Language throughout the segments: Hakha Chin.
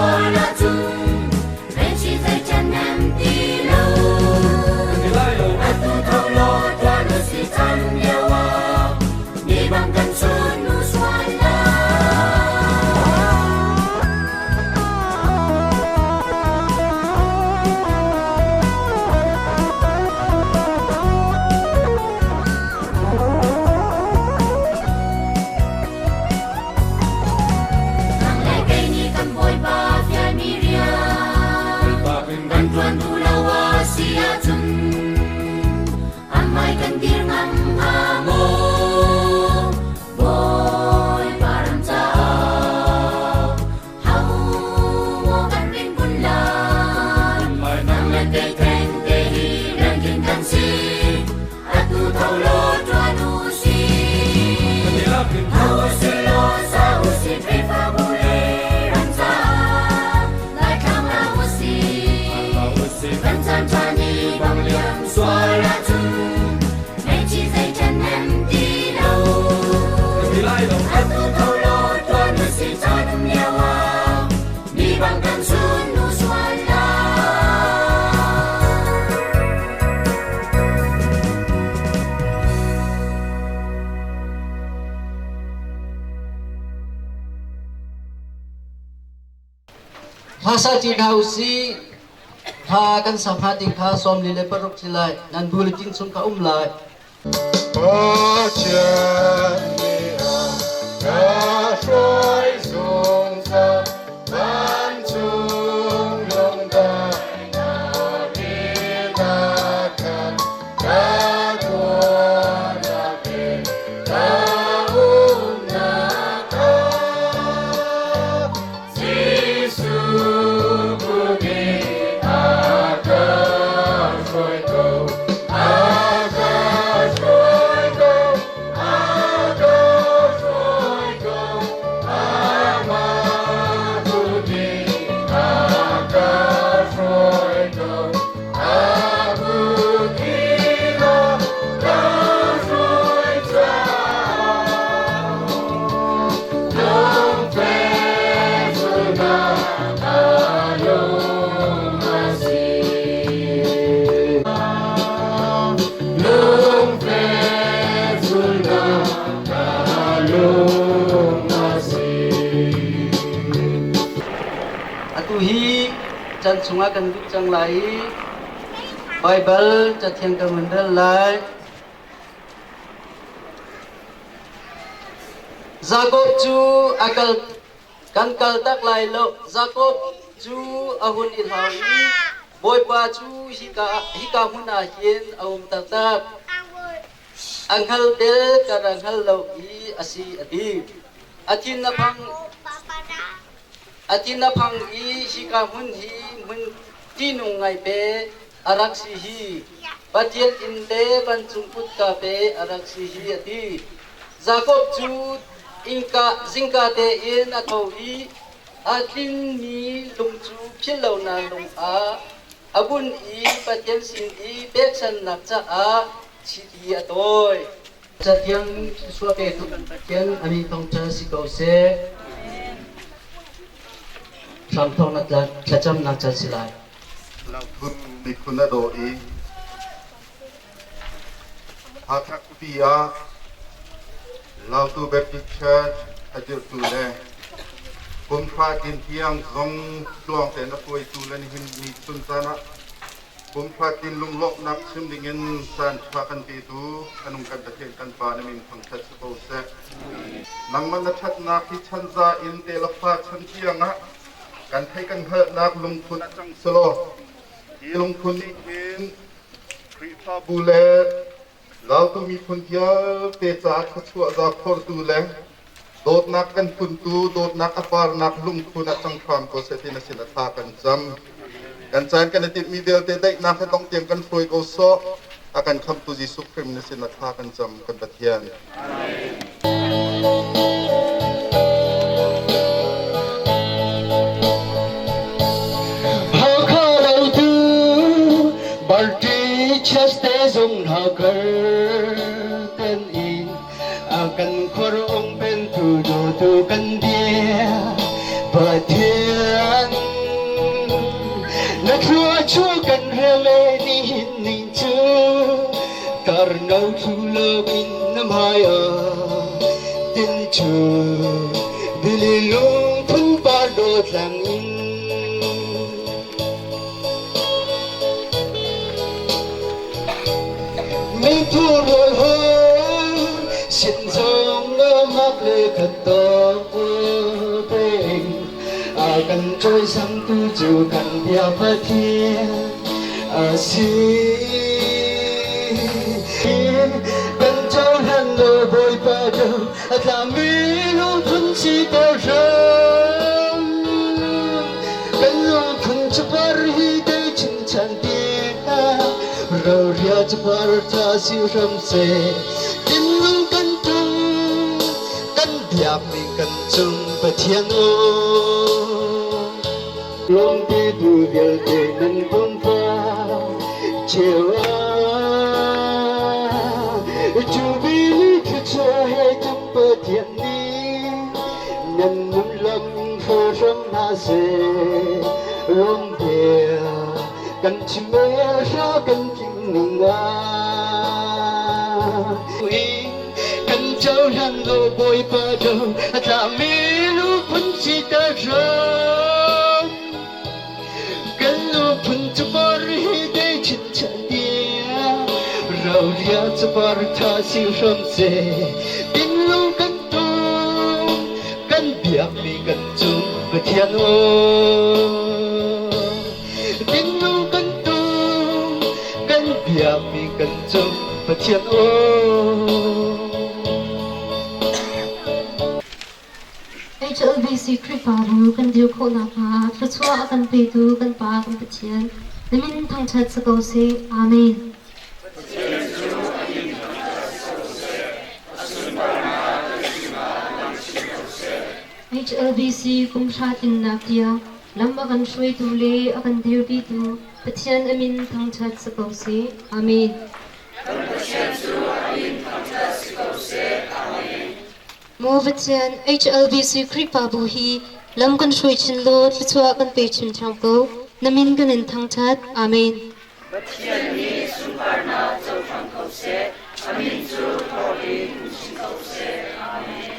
sual ahcun Meici zei ṭhahnem ti lo. Atu tho law tuan u si caan um lio ah mi bang kan sunu sual lai. Nang le kei nih kan Bawipa fialmi rian kan ṭuan duh lo a si ahcun amai kan dir ngam hnga maw? Bawipa ram caah ho maw kan rin kun lai? Nang le kei thengte hi riankin kan si. Atu tho law ṭuan u sih. Tho u sih law sa u sih Khrihfabu le ram caah Laitlang la u sih. Kan caan ṭha ni bang liam sual ahcun meici zei ṭhahnem ti lo. Atu tho law ṭuan u sih caan um lio ah mi bang kan sunu sual lai. Hla ti hna usih. Hla kan sa hnga ding kha 46 si lai. Nan bulletin chung kha um lai. Pathian nih a ka hruai zungzal vancung lungdainak in a khat ka tuahnak in ka umnak ah Jesuh kut in a ka hruai ko, a ka hruai ko, a ka hruai ko, amah kut in a ka hruai ko, a kut in a ka hruai caah lungfehnak a lung a si. Lungfehnak a lung a si. Atu hi chan chungah kan lut cang lai i Baibal Cathiang kan van rel lai. Jakob cu a kal kan kal tak lai lo. Jakob cu a hun i hlau i Bawipa cu hika hika hmun ah hin a um taktak. A hngal bel ka ra hngal lo i a si a ti. A thin a phang a thin a phang i hika hmun hi hmun ṭihnung ngai pe a rak si hi. Pathian inn le vancung kutka pe a rak si hi a ti. Jakob cu innka zingka tein a tho i a tlinmi lung cu philh lonak lung ah a bunh i Pathian sin i pekchanhnak caah chiti a tawi. Cathiang thluachuah petu kan Pathian a min thawngṭha si ko seh. Hramthawknak thlacamnak caan si lai. Langphun miphun a daw i Hakha khuapi ah Lautu Baptist Church a dirhtu le kum hra tlin tiang zong tluang tein a hruaitu le nihin ni chun caan ah kum hra tlin lunglawmhnak chim dingin caan ṭha kan petu anung kan Pathian kan Pa na min thangṭhat si ko seh. Nangmah na ṭhatnak hi chanza in te le fa chan tiangah kan theih kan hngalhnak lungphun a cang selaw hi lungphun nih hin Khrihfabu le Lautu miphun vialte caah thluachuah za phortu le dawtnak kan phuntu dawtnak a parnak lungphun ah cang hram ko seh ti na sin a thla kan cam. Kan caan kan i timhmi vialte daihnak he dong tiang kan hruai ko sawh. A kan khamtu Jesuh Khrih na sin a thla kan cam kan Pathian. Hakha Lautu Party Cheste zung hna kar ten in a kan khor ong pen tu do tu kan bia Pathian. Thlua chu kan rel e nihin ni cu Karno thlu lo in na hmai ah Tin chu bili lung phun par dawtlang in Meithu rawl ho sin zong na mak le khat tawk peng a kan cawisamtu cu kan bia Pathian a si. Kan cohlan lo Bawipa cu a tlami lungphun si ko hram. Kan lungphun capar hi te chinchan tiah roria capar tha si hram seh. Tinlung kan tung kan biakmi kan cung Pathian aw. Lawmpi tu vialte nan pumpa cheu ah Jubilee thluachuah he cung Pathian nih nan nun lam hram hna seh. Lawmte kan chim hra kan tling ning ah kan cohlan lo Bawipa do a tlami luphun si ta hram kan luphun capar hi te chinchan tiah roria capar tha si hram se tinlu kan tum kan biakmi kan cung Pathian aw Tinnu kan tum kan biakmi kan cung Pathian aw HLBC Khrihfabu kan dir khawh nakhnga thluachuah a kan petu kan Pa kan Pathian na min thangṭhat si ko seh. Amen. HLBC kumhra tlinnak tiang lam a kan hruaitu le a kan dirpitu Pathian a min thangṭhat si ko seh. Amen. Kan Pathian cu a min thangṭhat si ko seh. Amen. Maw Pathian, HLBC Khrihfabu hi lam kan hruai chin law thluachuah kan pe chin ṭhang ko. Na min kan in thangṭhat. Amen. Pathian nih sunparnak cohlang ko seh, a min cu thawh in um chin ko seh. Amen.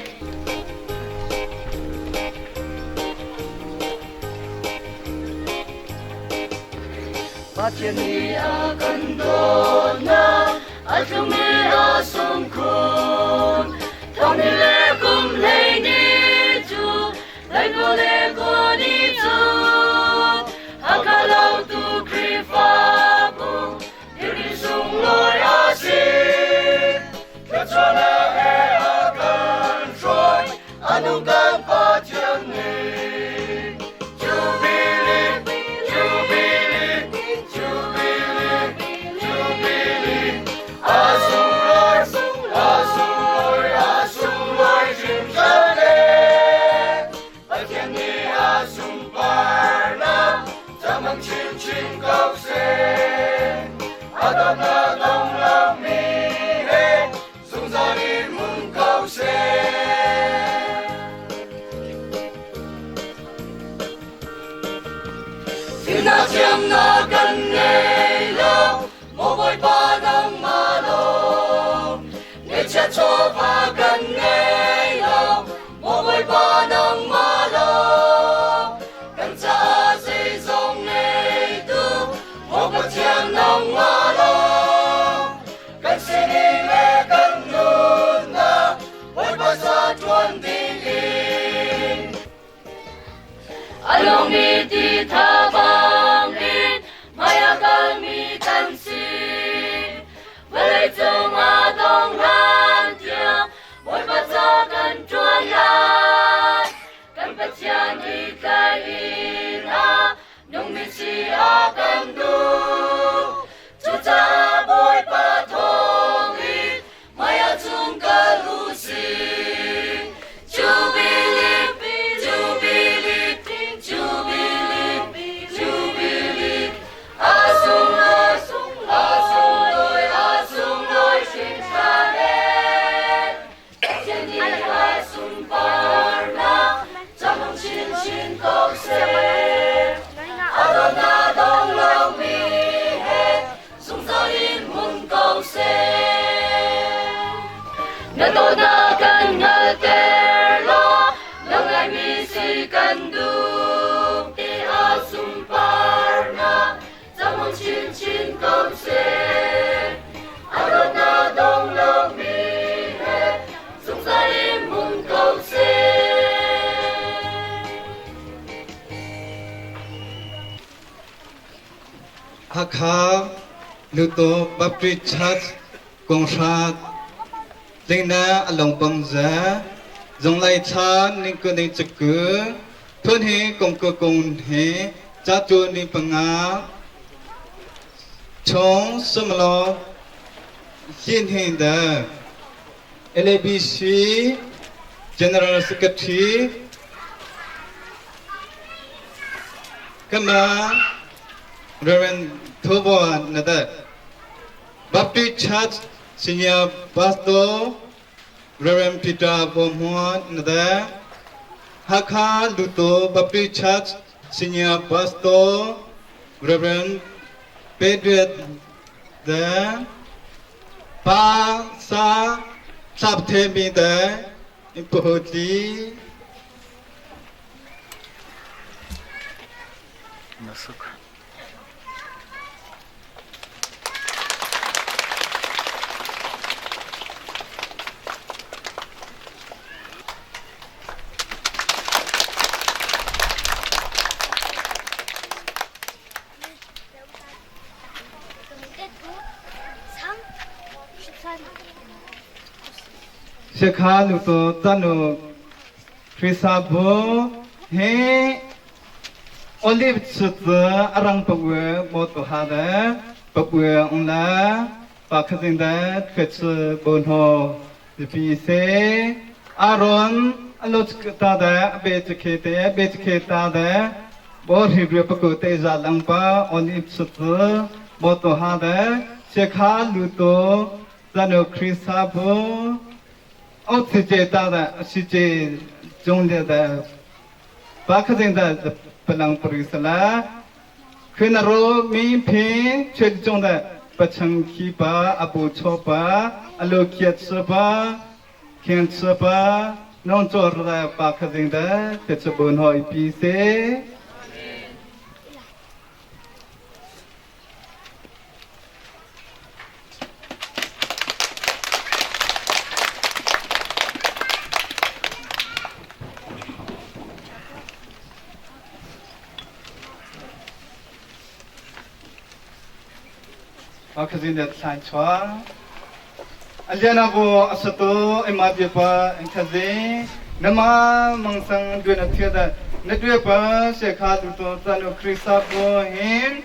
Pathian nih a kan dawtnak a tlungmi a sung khun. Thongni le kum hlei ni cu Laiko le kuni cu Hakha Lautu Khrihfabu dirmi sunglawi a si. Thluachuahnak he a kan hruai, a nung kan Pathian nih. Jubilee, Jubilee, Jubilee, Jubilee, a sunglawi, a sunglawi, a sunglawi hringhran e. Pathian nih a sunparnak camang chinchin ko seh. A dawtnak dong lomi he zungzal in hmun ko seh. Fimnak thiamnak kan ngei lo, maw Bawipa nangmah lawng. Ngeihchiat chawva kan ngei lo, maw Bawipa nangmah lawng. Kan caah zeizong ngeitu, maw Pathian nangmah lawng. Kan sining le kan nunnak, Bawipa sa ṭuan dingin. A lungmi ti tha bangin hmai a kalmi kan si. Vawleicung ah dong hlan tiang Bawipa ca kan ṭuan lai. Kan Pathian i tlai in a nungmi si a kan duh. Cucaah Bawipa thawngin hmaiah cung kal u sih. Jubilee, Jubilee, Jubilee. Dawtnak kan hngalhter law nang laimi si kan duh. A sunparnak cang chinchin ko seh. A dawtnak dong lomi he zungzal in hmun ko seh. Hakha Luto Baptist Church Konghra Tlingna alongpang za zonglai chan ning ku ning chakku thun hi kong ku kong he cha tu ni panga chong sumlo hin hin da LABC General Secretary kama Reverend Thobo Nada Baptist Church Senior Pastor Reverend Peter Bohmuan Nada Hakha Luto Baptist Church Senior Pastor Reverend Pedro The Pa Sa Tlap The Mi The Impuhutli Nasuk. Shekha luto tanu Krisabu he Olive cu a rang pakwe mo to ha de pakwe ung la pa khazing de thwe chu bon ho pi se Aaron alo ta de be chu khe te be chu khe ta de bo ri ri paku te za lang pa olive chu mo to ha de se kha lu to zano Krista bo o si che ta de si che jong le de 巴克人的不能不认识了，可那罗明平全中的不成器吧，阿不错吧，阿罗克吃吧，看吃吧，弄做了巴克人的，这次不好一比赛。 巴克人的山川。 aliana bo asato ema bia pa engthaze nama mangsang due na thia da na due pa se kha tu to tanu krisa bo hin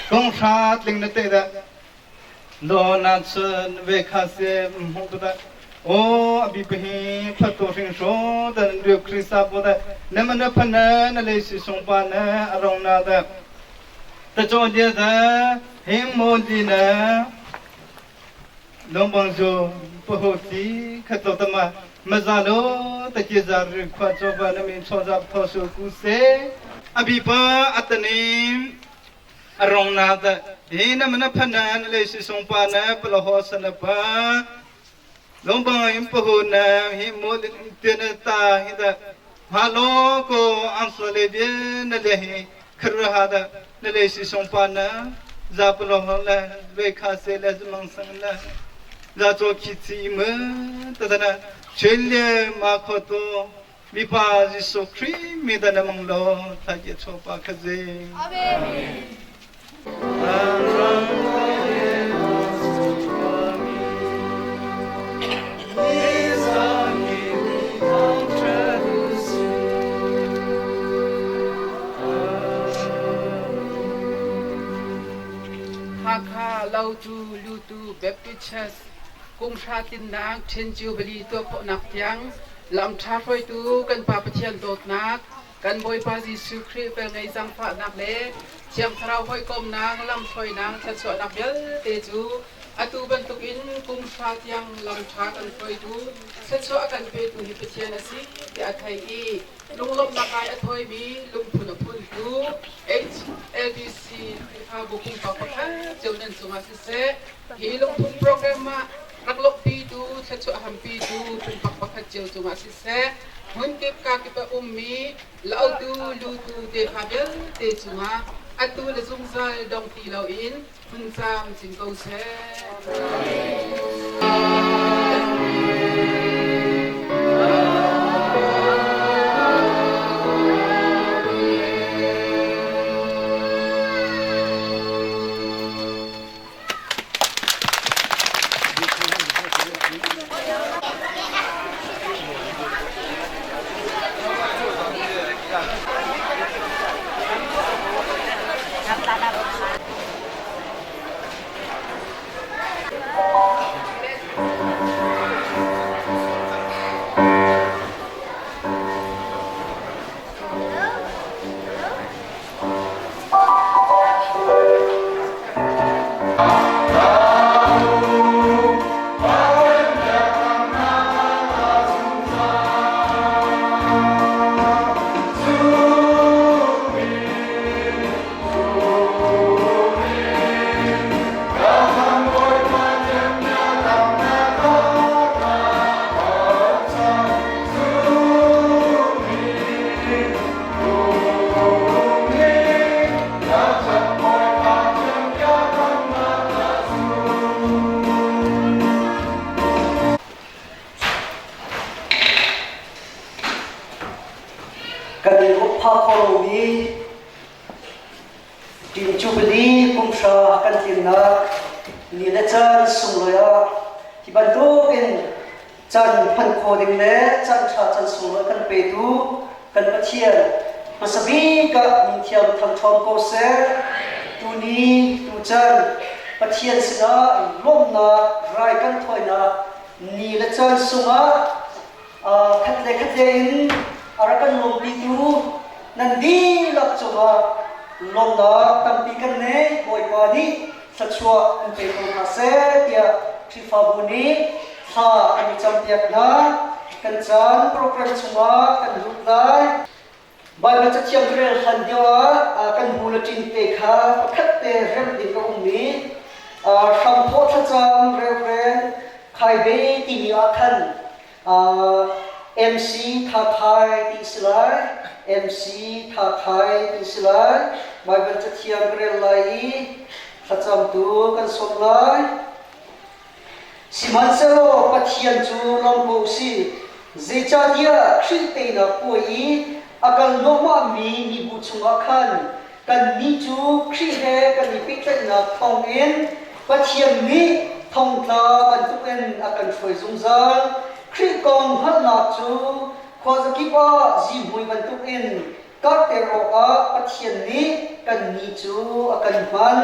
kong tha tling na te da lo na chen ve kha se mhu tu da o abi pe hi phat to hring so da due krisa bo da na ma na pha na na le si song pa na arong na da ta cho dia da him mo di na 龙帮就不好听，可做的嘛，没啥喽，大家在这块做吧，那边创造抛售故事，阿比巴阿德尼，阿荣拿的，诶，那么那潘南那是松巴呢，不老好生的吧，龙帮人不好呢，还没点那大还的，哈喽个俺说那边那里可热哈的，那里是松巴呢，咋不老好呢？为卡谁来是盲生呢？ 拉做起子们，得得呢，全连马可多，米巴是说克米的那蒙罗，他也错把可子。阿门。 Hakha Lautu Lutu Baptist Church kum hra tlinnak Ṭhin Jubilee tuah khawhnak tiang lamṭha hruaitu kan Pa Pathian dawtnak, kan Bawipa Jesuh Khrih velngei zaangfahnak le Thiang Thlarau hawikomnak, lamhruainak, thluachuahnak vialte cu atu bantukin kum hra tiang lamṭha kan hruaitu, thluachuah a kan petu hi Pathian a si tiah a thei i lunglawmhnak ai a thawimi lungphun a phuntu HLBC Khrihfabu pumpak pakhat cio nan cungah siseh, hi lungphun program ah rak lawmhpitu thluachuah hampitu pumpak pakhat cio cungah siseh, hmunkip kakip a ummi lautu lutu tefa vialte cungah atu le zungzal dong ti loin hmun camcin ko seh. Kan i rup phak kho lomi Ṭin Jubilee kumhra kan tlinnak ni le caan sunglawi ah hi bantukin Caan hman khawh ding le caan ṭha caan sunglawi kan petu kan Pathian hmasa bik ah min thiang thangṭhawm ko seh. Tuni tuchan Pathian sinah lawmhnak rai kan thawinak ni le caan sungah khat le khat le in a rak kan lawmpitu nan dihlak cungah lawmhnak tampi kan nei. Bawipa nih thluachuah in pe ko hna seh tiah Khrihfabu nih thla an i campiak hna. Kan caan program chungah kan lut lai. Baibal cathiang rel hlan lio ah kan bulletin te kha pakhat te remh ding ka um i hramthawh thlacam Reverend Khaibe timi ah khan MC Tha Thai ti si lai MC Tha Thai ti si lai Baibal cathiang ka rel lai i thlacamtu kan sawm lai. Sihmanhsehlaw Pathian cu lawm ko usih, zeicahtiah Khrih teinak puai i a kal nuahmahmi mibu chungah khan kannih cu Khrih he kan i pehtlaihnak thawngin Pathian nih thongtla bantukin a kan hruai zungzal. Khrih kong hngalhnak cu khuazakip ah zihmui bantukin karhter awkah Pathian nih kannih cu a kan hman.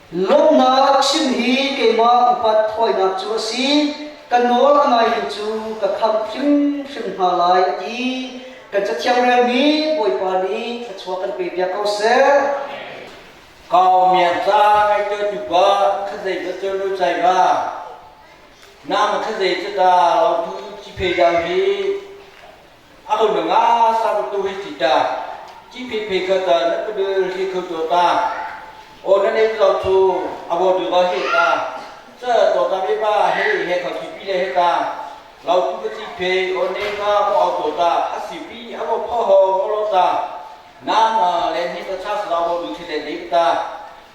Lawmhnak chim hi keimah upat thawinak cu a si. Ka nawl a ngaitu cu ka khamh hrimhrim hna lai a ti. Kan cathiang relmi Bawipa nih thluachuah kan pe piak ko seh. Kau miang ca ngai te tu pa khazei ba chu lu chai ba nam khazei chu ta lo tu chi phe dao hi A ko na nga sa tu hi ti ta chi phe phe kha ta na pa dul hi kho to ta o na nei lo chu a bo du ga he ta cha to ta be ba he he kho chi pi le he ta lo tu ka chi phe o ne nga o au to ta a si pi a bo pho ho o lo ta na ma le ni ta cha sa bo du thi le le ta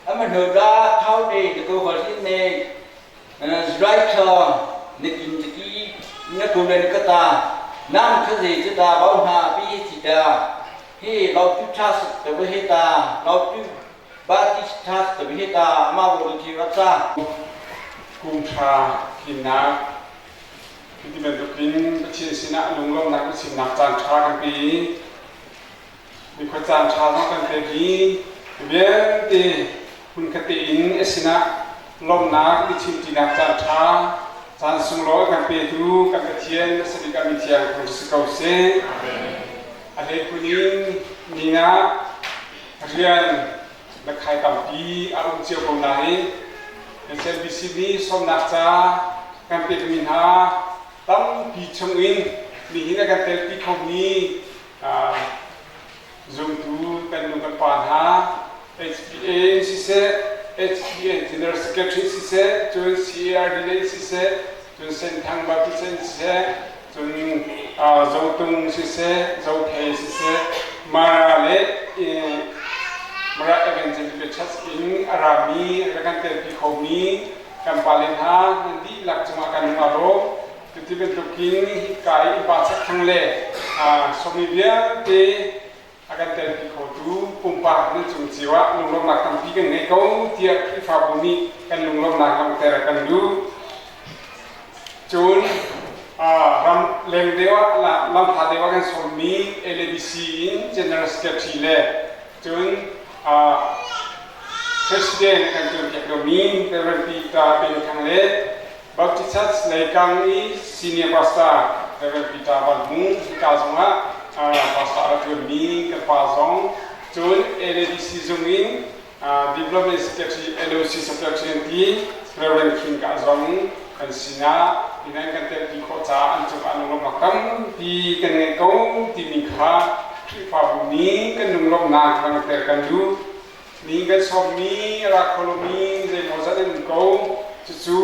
ama no da thau ne de ko ho hin ne Right na kin ki na ku le ka ta nam kha ze chu ta bau hna pi chi ta hi lo tu tha te bu he ta lo tu ba ti tha te bu he ta ma bo du thi wa cha Kum ṭha tlinnak Hiti bantukin Pathian sinah lunglawmhnak na chimnak caan ṭha kan pe i nikhua caan ṭha zong kan pek i vialte hmunkhat tein a sinah lawmhnak i chimṭinak caan ṭha caan sunglawi kan petu kan Pathian a si bik ah mithiang thang si ko seh. A hleikhun in ni ah rian le khai tampi a um cio ko nain SLBC nih sawmnak ca kan pekmi hna tampi chungin nihin a kan telpi khomi Zumtu kan nu kan pa hna HPA in siseh, HPN General Secretary siseh, cun CARD lei siseh, cun Senthang Baptist siseh, cun Zotung siseh, Zophei siseh, Mara le Mara Evangelical Church in a rami, a kan telpi khomi kan pale hna nan dihlak cungah kan lung a rawk. Cuti bantukin hika i pa chakthang le sawmi vialte a kan telpi khotu pumpak nan cung cio ah lunglawmhnak tampi kan ngei ko tiah Khrihfabu nih kan lunglawmhnak langhter kan duh. Cun ram leng deuh ah lamhla deuh ah kan sawmmi LABC in General Secretary le cun President kan tuanpiak lomi Reverend Peter Pengthang le Baptist Church Leikang i Senior Pastor Reverend Peter Van Hmung hika zongah pastor a ṭuanmi kan pa zong cun LADC zung in Development Secretary LOC Secretary an ti Reverend King ka zong kan sinah inan kan telpi khawh caah an cungah lunglawmhnak tampi kan ngeih ko timi kha Khrihfabu nih kan lunglawmhnak langhter kan duh. Mi kan sawmmi, a ra kho lomi zeimawzat an um ko. Cucu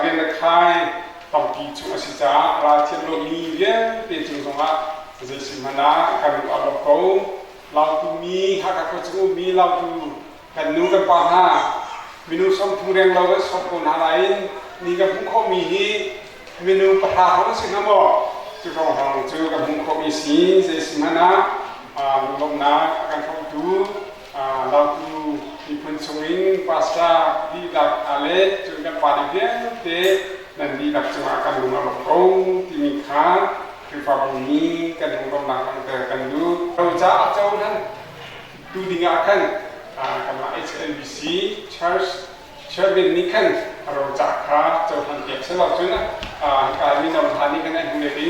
rian le khai tampi chung a si caah ralthiam lomi vialte cung zongah zei si hmanh ah kan lung a lawm ko. Lautu mi, Hakha khua chung ummi lautu kan nu kan pa hna minung 30 reng lo kan sawm ko hna nain ni kan hmuh khawhmi hi minung pahra hrawng a si hnga maw? Cu hrawng cu kan hmuh khawhmi si zei si hmanh ah lunglawmhnak a kan hrawmtu Lautu miphun chungin pastor dihlak le cun kan pale vialte nan dihlak cungah kan lung a rawk ko timi kha Khrihfabu nih kan lunglawmhnak langhter kan duh. Roca a cohlan tu dingah khan kanmah HLBC Church Chairman nih khan a roca kha cohlan piak selaw cun hika mino hna nih khan an hmu le i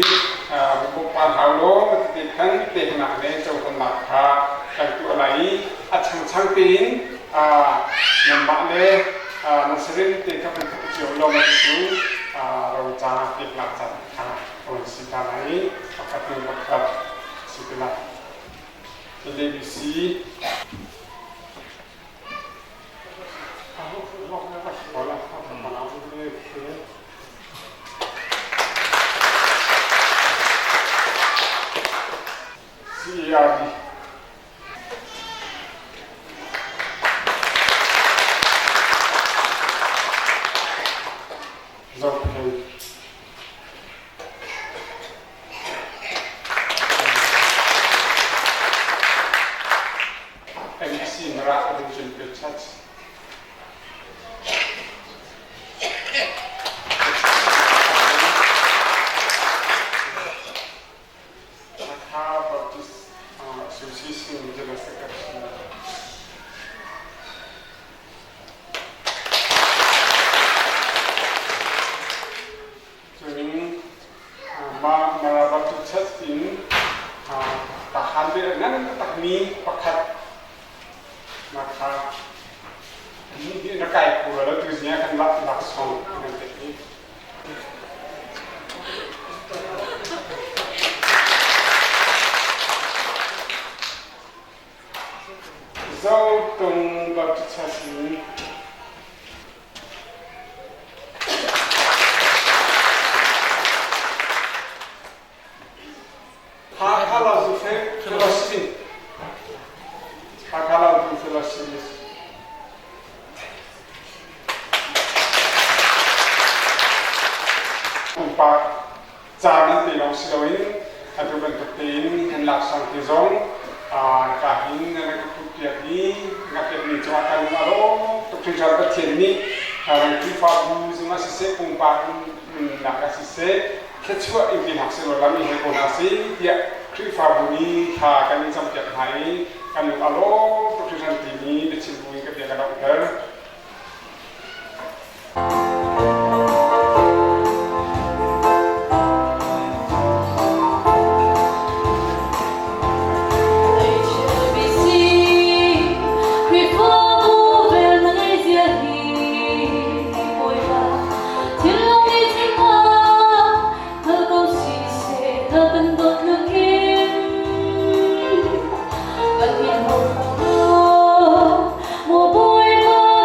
bawmh hau law tete khan peknak le cohlannak kha kan tuah lai i a changchang tein nanmah le nan sarin te kha kan tuah cio law cu roca peknak caan kha on si ta lai i pakhat hnu pakhat si te lai. LABC CARD Zophei NBC Mara Evangelical Church. Hakha Baptist Association General Secretary. Cun mah Mara Baptist Church in tahan ve ngan takmi pakhat na kha na kai kho lo tu zing ah kan laksawng kan pek i Zotung Baptist Church in Hakha Lautu Fellowship Hakha Lautu Fellowship Pumpak ca nan te lawng si loin atu bantuk tein kan laksawng te zong ka hin nan ka put piak i ka pekmi cungah kan lung a lawm tuk hringhran. Pathian nih ran Khrihfabu zungah siseh, pumpak nunnak ah siseh, thluachuah in pe hna sehlaw lam i he ko hna sih tiah Khrihfabu nih thla kan in campiak hna i kan lung a lawm tuk hringhran timi biachim buin ka bia ka donghter. Maw Bawipa.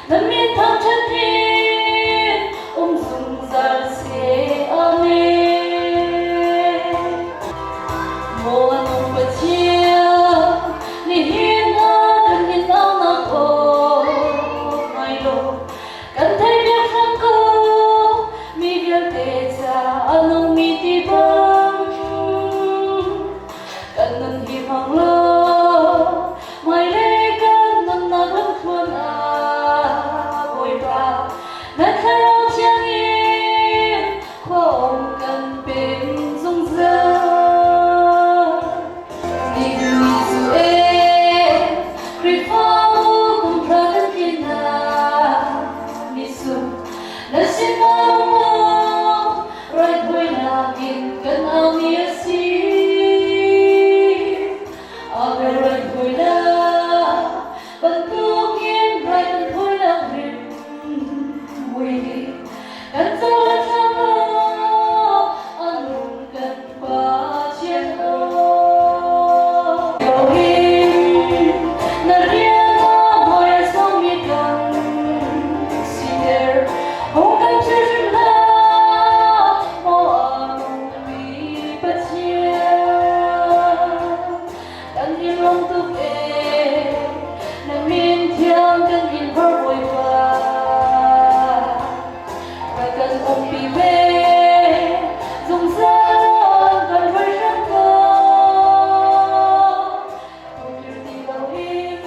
Na min thangṭhat in um zungzal seh. Amen. Maw nung Pathian, nihin ah kan in aunak aw ngai law, kan theihpiak hram ko, mi vialte ca a nungmi ti bang. Kan nun hi hmang law, hmailei kan nunnak lamthluan ah Bawipa, na thlarau thiang in khua um kan pem zungzal. Nihin cu ee, Khrihfabu kum hra kan tlinnak ni sung, na sinah maw raithawinak in kan aumi a si. Abel raithawinak bantukin rai kan thawinak hrim mui hi kan cohlan hram law a nung kan Pathian aw. Loin na rian ah mawi a sawmmi kan siter. Hung kan hrim hlah, maw a nungmi Pathian. Kan in lawm tuk ee, na min thiang kan in hlorh Bawipa. Rak kan umpi ve, zungzal kan hruai hram ko. Tukir ti loin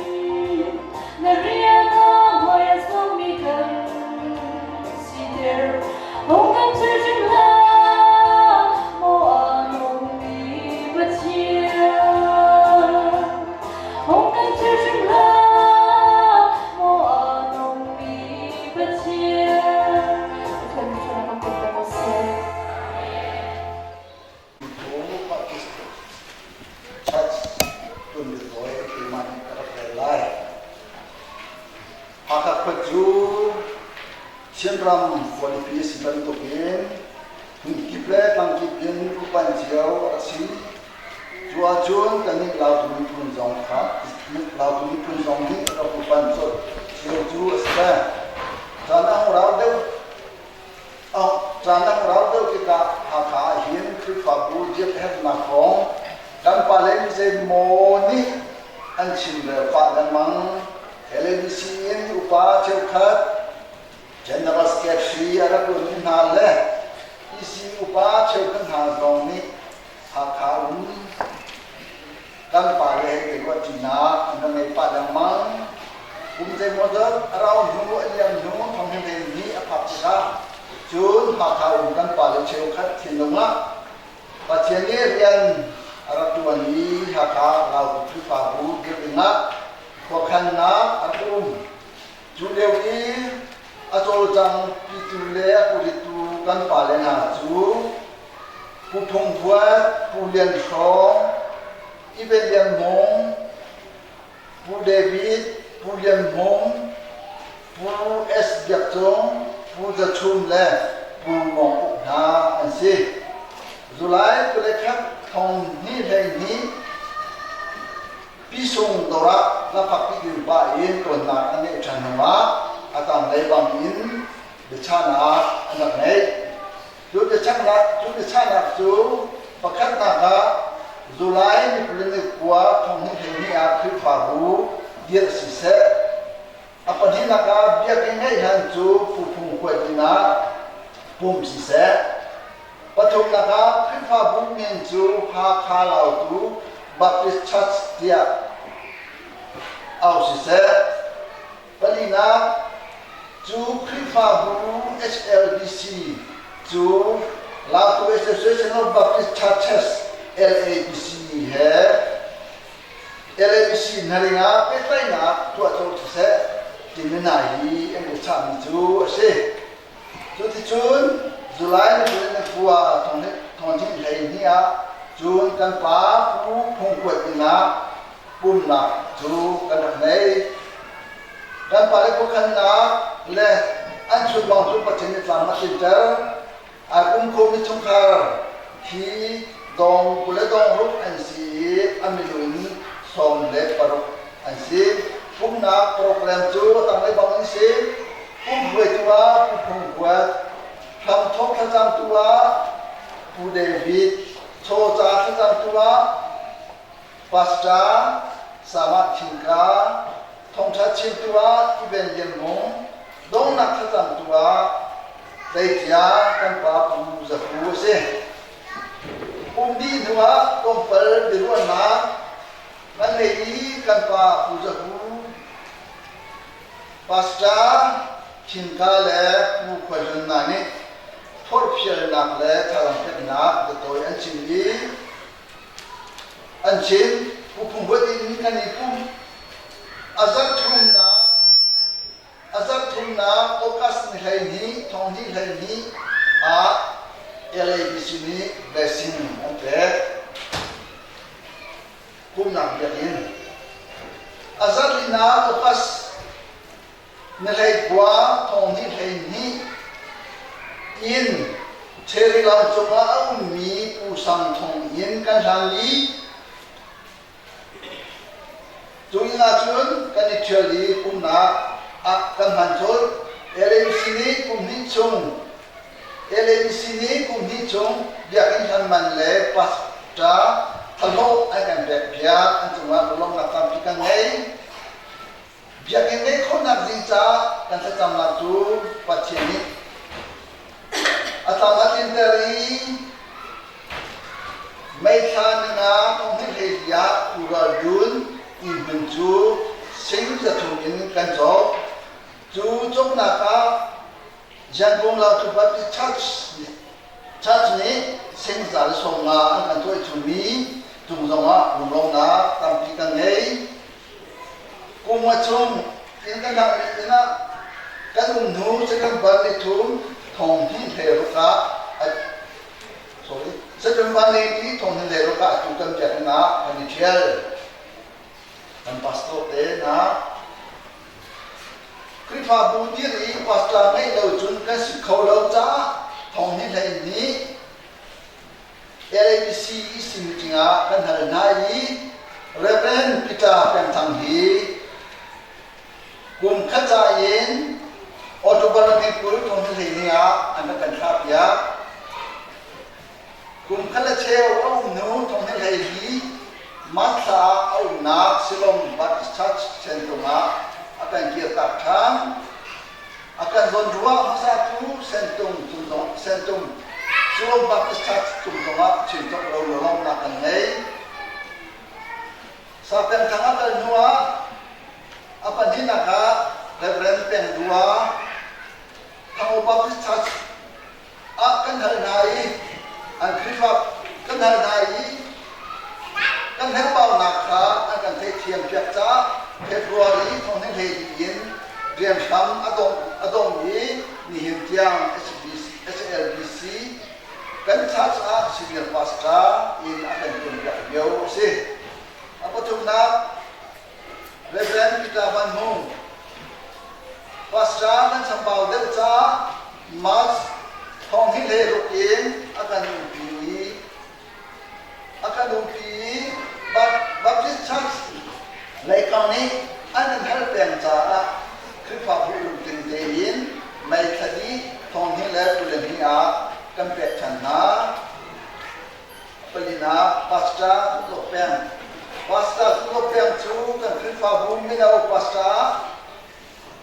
na rian ah hmai a sawmmi kan siter. Hung kan chirhrim hlah, maw a nungmi Pathian. Hung kan chirhrim hlah, maw a nungmi Pathian. Pathian mithmuh kan pek ko seh. Baptist Church tuanbia keimah nih ka rak rel lai. Hakha khua cu Chinram khualipi a si bantukin hmunkip le tlangkip in upan cio a rak si. Cu ahcun kannih Lautu miphun zong kha Lautu miphun zong nih rak upan colh cio cu a si ve. Caan a hung rau deuh Caan a rau deuh tikah Hakha ah hin Khrihfabu dirh herhnak kong kan pale zeimaw nih an chimrel pah lengmang. LABC in upa cheukhat General Secretary a rak uanmi hna le EC upa cheukhat hna zong nih Hakha um kan pale he i ruahṭinak an rak ngei pah lengmang. Kum zeimawzat a rau hnu a liam hnu thawngtha nih a phak tikah cun Hakha um kan pale cheukhat thinlung ah Pathian nih rian a rak ṭuan i Hakha Lautu Khrihfabu dirh dingah khuakhannak a rak um. Cu lio i a cawlcang pitu le a puritu kan pale hna cu Pu Phung Huat, Pu Lian Hrawng, Ibe Lian Hmung, Pu David, Pu Lian Hmung, Pu S. Biak Cung, Pu Za Chum le Pu Mong Uk hna an si. July 21 2012 Pisung dawr ah hlafak pi pa in tonnak an ngeih ṭhan hnu ah a tanglei bang in biachahnak an rak ngeih. Cu biachahnak cu pakhatnak ah July ni 24 2012 ah Khrihfabu dirh siseh, a pahnihnak ah biakinn ngeih hlan cu Pu Phung Huat inn ah pumh siseh, pathumnak ah Khrihfabu min cu Hakha Lautu Baptist Church tiah auh siseh, Palinak cu Khrihfabu HLBC cu Lautu Association of Baptist Churches LABC he LABC hnaring ah pehtlaihnak tuah colh siseh timi hna hi an i chahmi cu a si. Cuticun July ni 24 2012 ah cun kan pa Pu Phung Kuat inn ah pumnak cu kan rak ngei. Kan pale khuakhannak le an chunmang cu Pathian nih tlam a tlinter. Ai pum khomi chungkhar hi dong 20 le dong ruk an si i a minung 16 an si. Pumnak program cu a tanglei bang an si. Phung Huat, hramthawk thlacamtu ah Pu David, chawca thlacamtu ah Pastor Samah Thingka, thawngṭha chimtu ah Iben Lian Hmung, donghnak thlacamtu ah Tleicia kan pa Pu Za Hu a si. Kum dih hnuah tlawmpal biaruahnak kan ngei i kan pa Pu Za Hu, Pastor Thingka le Pu Khua Hlun hna nih forhfialnak le thazaang peknak biatawi an chim i An chim. Pu Phung Huat in kan i pum. A zarh thumnak a zarh thumnak August ni 12 thong hnih 12 ah LABC nih blessing an pek. Pumnak biakinn. A zarh linak August ni 19 thong hnih 12 in Cherry lam cungah a ummi Pu Sang Thong inn kan hlan i cu inn ahcun kan i ṭhial i pumhnak ah kan hman colh. LAC nih kum hnih chung LAC nih kum hnih chung biakinn hlan man le pastor thlahlawh an kan pekpiak. An cungah lunglawmhnak tampi kan ngei. Biakinn ngeih khawhnak ding caah kan thlacamnak cu Pathian nih a tlam a tlinter i meithla ninga thong hnih ah Ural dun inn hmun cu sing 300 in kan cawk. Cu cawknak ah Jiangkung Lautu Baptist Church Church nih sing 150 an kan tuah chungmi cung zongah lunglawmhnak tampi kan ngei. Kum nga chung inn kan rak inn ah kan um hnu September ni thum thong hnih hlei ruk ah sorry September ni li thong hnih hlei ruk ah atu kan biakinn ah kan i ṭhial. Kan pastor te hna Khrihfabu dir i pastor ngeih lo cun kan si kho lo caah thong hnih hlei nih LABC EC meeting ah kan hal hna i Reverend Peter Pengthang hi kum khat ca in October ni 20 thong hleihnih ah an rak kan thlah piak. Kum khat le cheu a um hnu thong hlei hi March thla ah a umnak Silom Baptist Church Sentung ah a kan kirtak ṭhan. A kan zawnruah hmasatu Sentung Sentung Silom Baptist Church cung zongah chim cawk lo lawmnak kan ngei. Sapeng thang a kal hnu ah a pahnihnak ah Reverend Peng Dua Thango Baptist Church ah kan hal hna i an Khrihfa kan hal hna i kan herhbaunak kha an kan theihthiam piak caah February thong hlei in rian hram a dong i nihin tiang SLBC kan church ah senior pastor in a kan tuanpiak lio a si. A pathumnak Reverend Peter Van Hung Pastor kan chambau deuh caah March thong hi hlei ruk in a kan umpi i a kan umpi i Baptist Church leikang nih an in hal peng caah Khrihfabu lungtling tein May thla dih thong hnih le 22 ah kan pek ṭhan hna. Palinak Pastor Tuklok Peng Pastor Tuklok Peng cu kan Khrihfabu mino pastor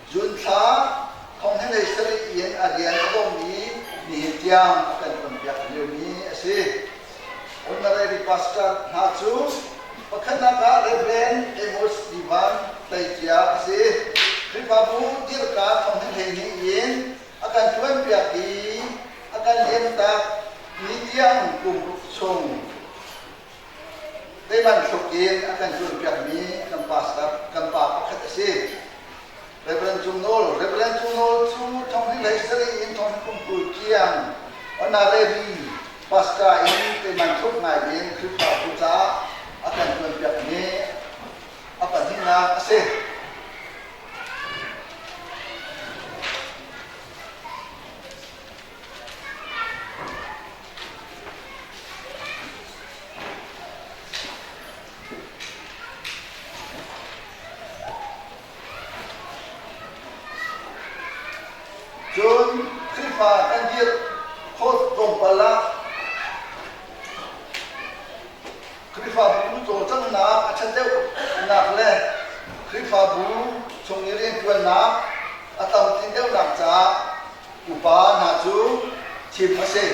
June thla thong hlei sarih in a rian a dong i nihin tiang a kan ṭuanpiak liomi a si. Honorary pastor hna cu pakhatnak ah Reverend Amos Divan Tleicia a si. Khrihfabu dirka thong 22 in a kan ṭuanpiak i a kan liamtak ni tiang kum ruk chung Zeibantuk in a kan cawnpiakmi kan pastor kan pa pakhat a si. Reverend Cung Nawl Reverend Cung Nawl cu thong hnih hlei sarih in thong kum 20 tiang honorary pastor in teimantluk ngai in Khrihfabu caah a kan cawnpiakmi a pahnihnak a si. Cun Khrihfa kan dirh khawh tlawmpal ah Khrihfabu cawlcanghnak a ṭhat deuhnak le Khrihfabu chung i rianṭuannak a tlamtlin deuhnak caah upa hna cu thim a si.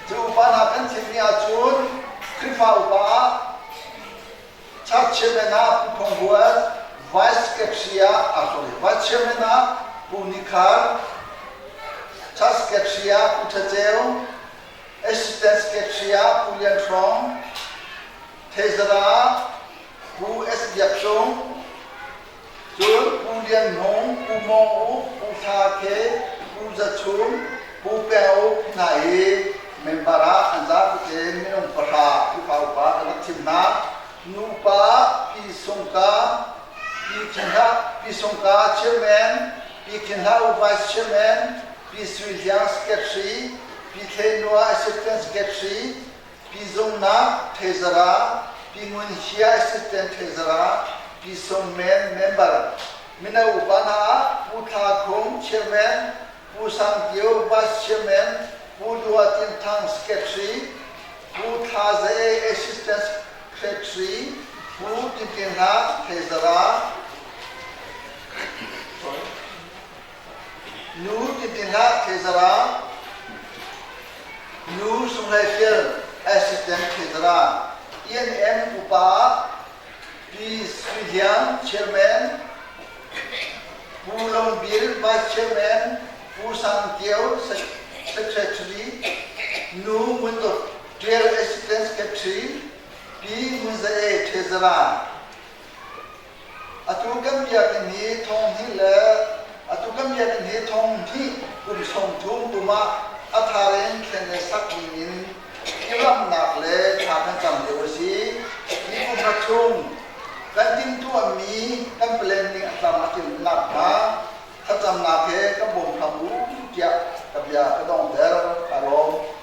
Cu upa hna kan thimmi ahcun Khrihfa upa ah Church chairman ah Pu Phong Huat, Vice Secretary ah sorry, Vice Chairman ah Pu Ni Khar, Church Secretary ah Pu Tha Ceu, Assistant Secretary ah Pu Lian Hrawng, Treasurer Pu S. Biak Sung, cun Pu Lian Hmung, Pu Mawng Uk, Pu Thla Khe, Pu Za Chum, Pu Peng Uk hna hi member ah an zapi tein minung pahra Khrihfa upa kan rak thim hna. Nupa Pi Sung Ka, Pi Khin Hla, Pi Sung Ka Chairman, Pi Khin Hla U Vice Chairman, Pi Sui Hliang Secretary, Pi Thlei Nua Assistant Secretary, Pi Zung Nak Treasurer, Pi Ngun Hia Assistant Treasurer, Pi Sung Men Member, Mino upa hna Pu Thla Khung Chairman, Pu Sang Kio Vice Chairman, Pu Dua Tin Thang Secretary, Pu Thla Zae Assistant Secretary, Pu Tin Tin Hla Treasurer, Nu Tintin Hlah Treasurer, Nu Sunghlei Fial Assistant Treasurer, ENM upa Pi Sui Hliang Chairman, Pu Long Bil Vice Chairman, Pu Sang Kio Secretary, Nu Ngun Dawt Tial Assistant Secretary, Pi Ngun Za E Treasurer. Atu kan biakinn hi thonghnih le atu kan biakinn hi thonghnih kum 30 kum ah a thar in thlen le sak ding in i-ramhnak le thla kan cam lio a si. Hi kum khat chung kan timhtuahmi kan plan ning a tlam a tlin nakhnga thlacamnak he kan bawm hram u tiah ka bia ka donghter. Kaa lawm.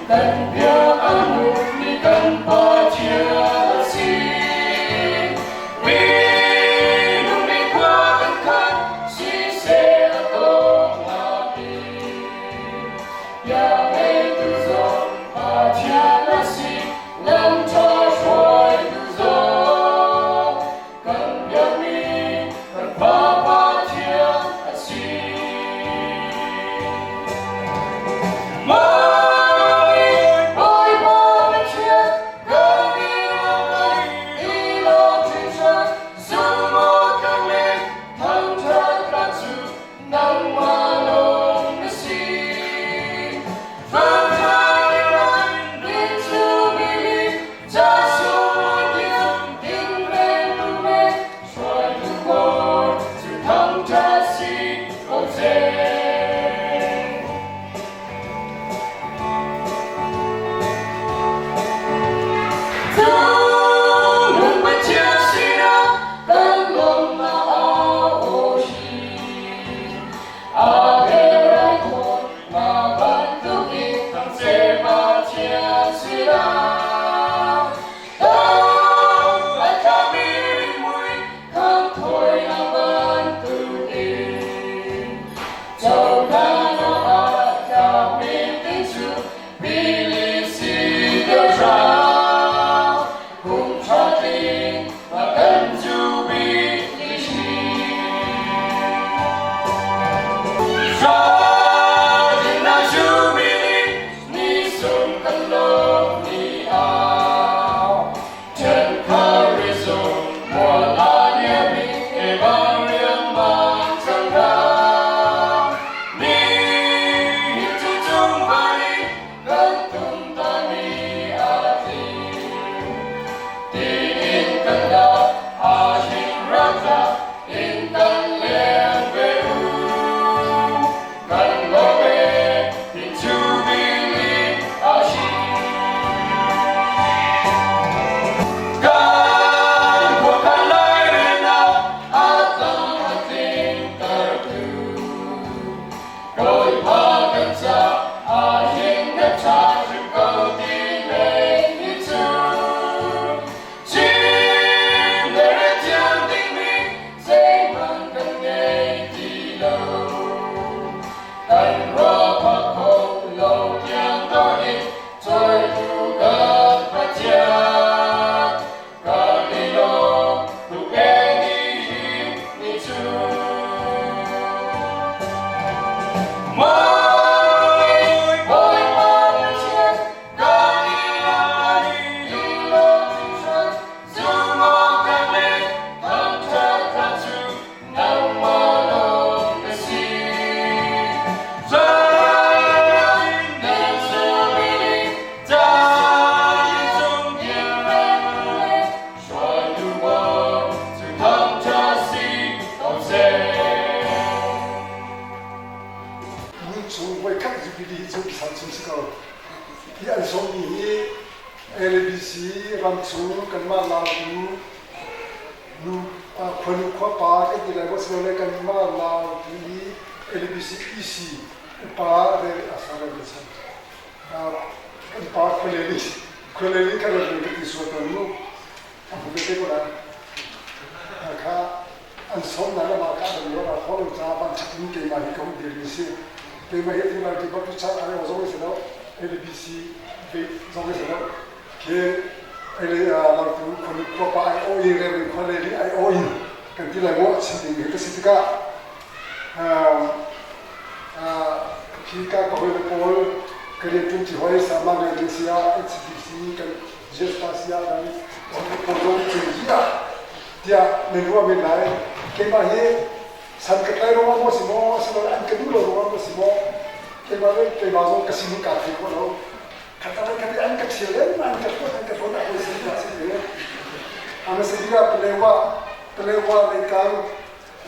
Kan bia a nungmi kan Pathian a si. Minung nih khua kan khan siseh a tong hngami. Bia ngeitu zong Pathian a si, lam ṭha hruaitu zong kan biakmi kan Pa Pathian a si. Bawipa Pathian kan i lawm i lawm hringhran zumh kan le thangṭhatnak cu nangmah lawng na si. chim si ko. Hi an sawmmi hi LABC ramchung kanmah Lautu nu khuanu khuapa kan ti lai maw silole kanmah Lautu i LABC EC upa re asa re san. Kan pa khualeli khualeli kan rak ka ti sual tawn mu. A hmu te ko lai. Kha an sawmnak le mah kha an ruah ah khawh lo caah vanṭhat in keimah hi ka hun dirmi si. Keimah hi atu lai ti bak cu ai zong si lo, LBC zong si lo. Khi Lautu khuanu khuapa ai awh i Reverend Khuale nih ai awh in kan ti lai maw chim ding hi ka si tikah khi ka ka hawile pawl ka rian ṭuan ṭi hoi sama ngai ding si ah HCBC kan GS si ah kan pawl zong cung hi ah tiah nan ruah men lai. Keimah hi san ka tlai ruangah maw si maw, asiloah an ka duh lo ruangah maw si maw, keimah le keimah zong ka sining kaa thei khawh lo. Khatalei khat i an ka ṭhial in an ka hlawt an ka hlawt a hawi sin dah si te. A hmasa bik ah Palewa, Palewa leikang,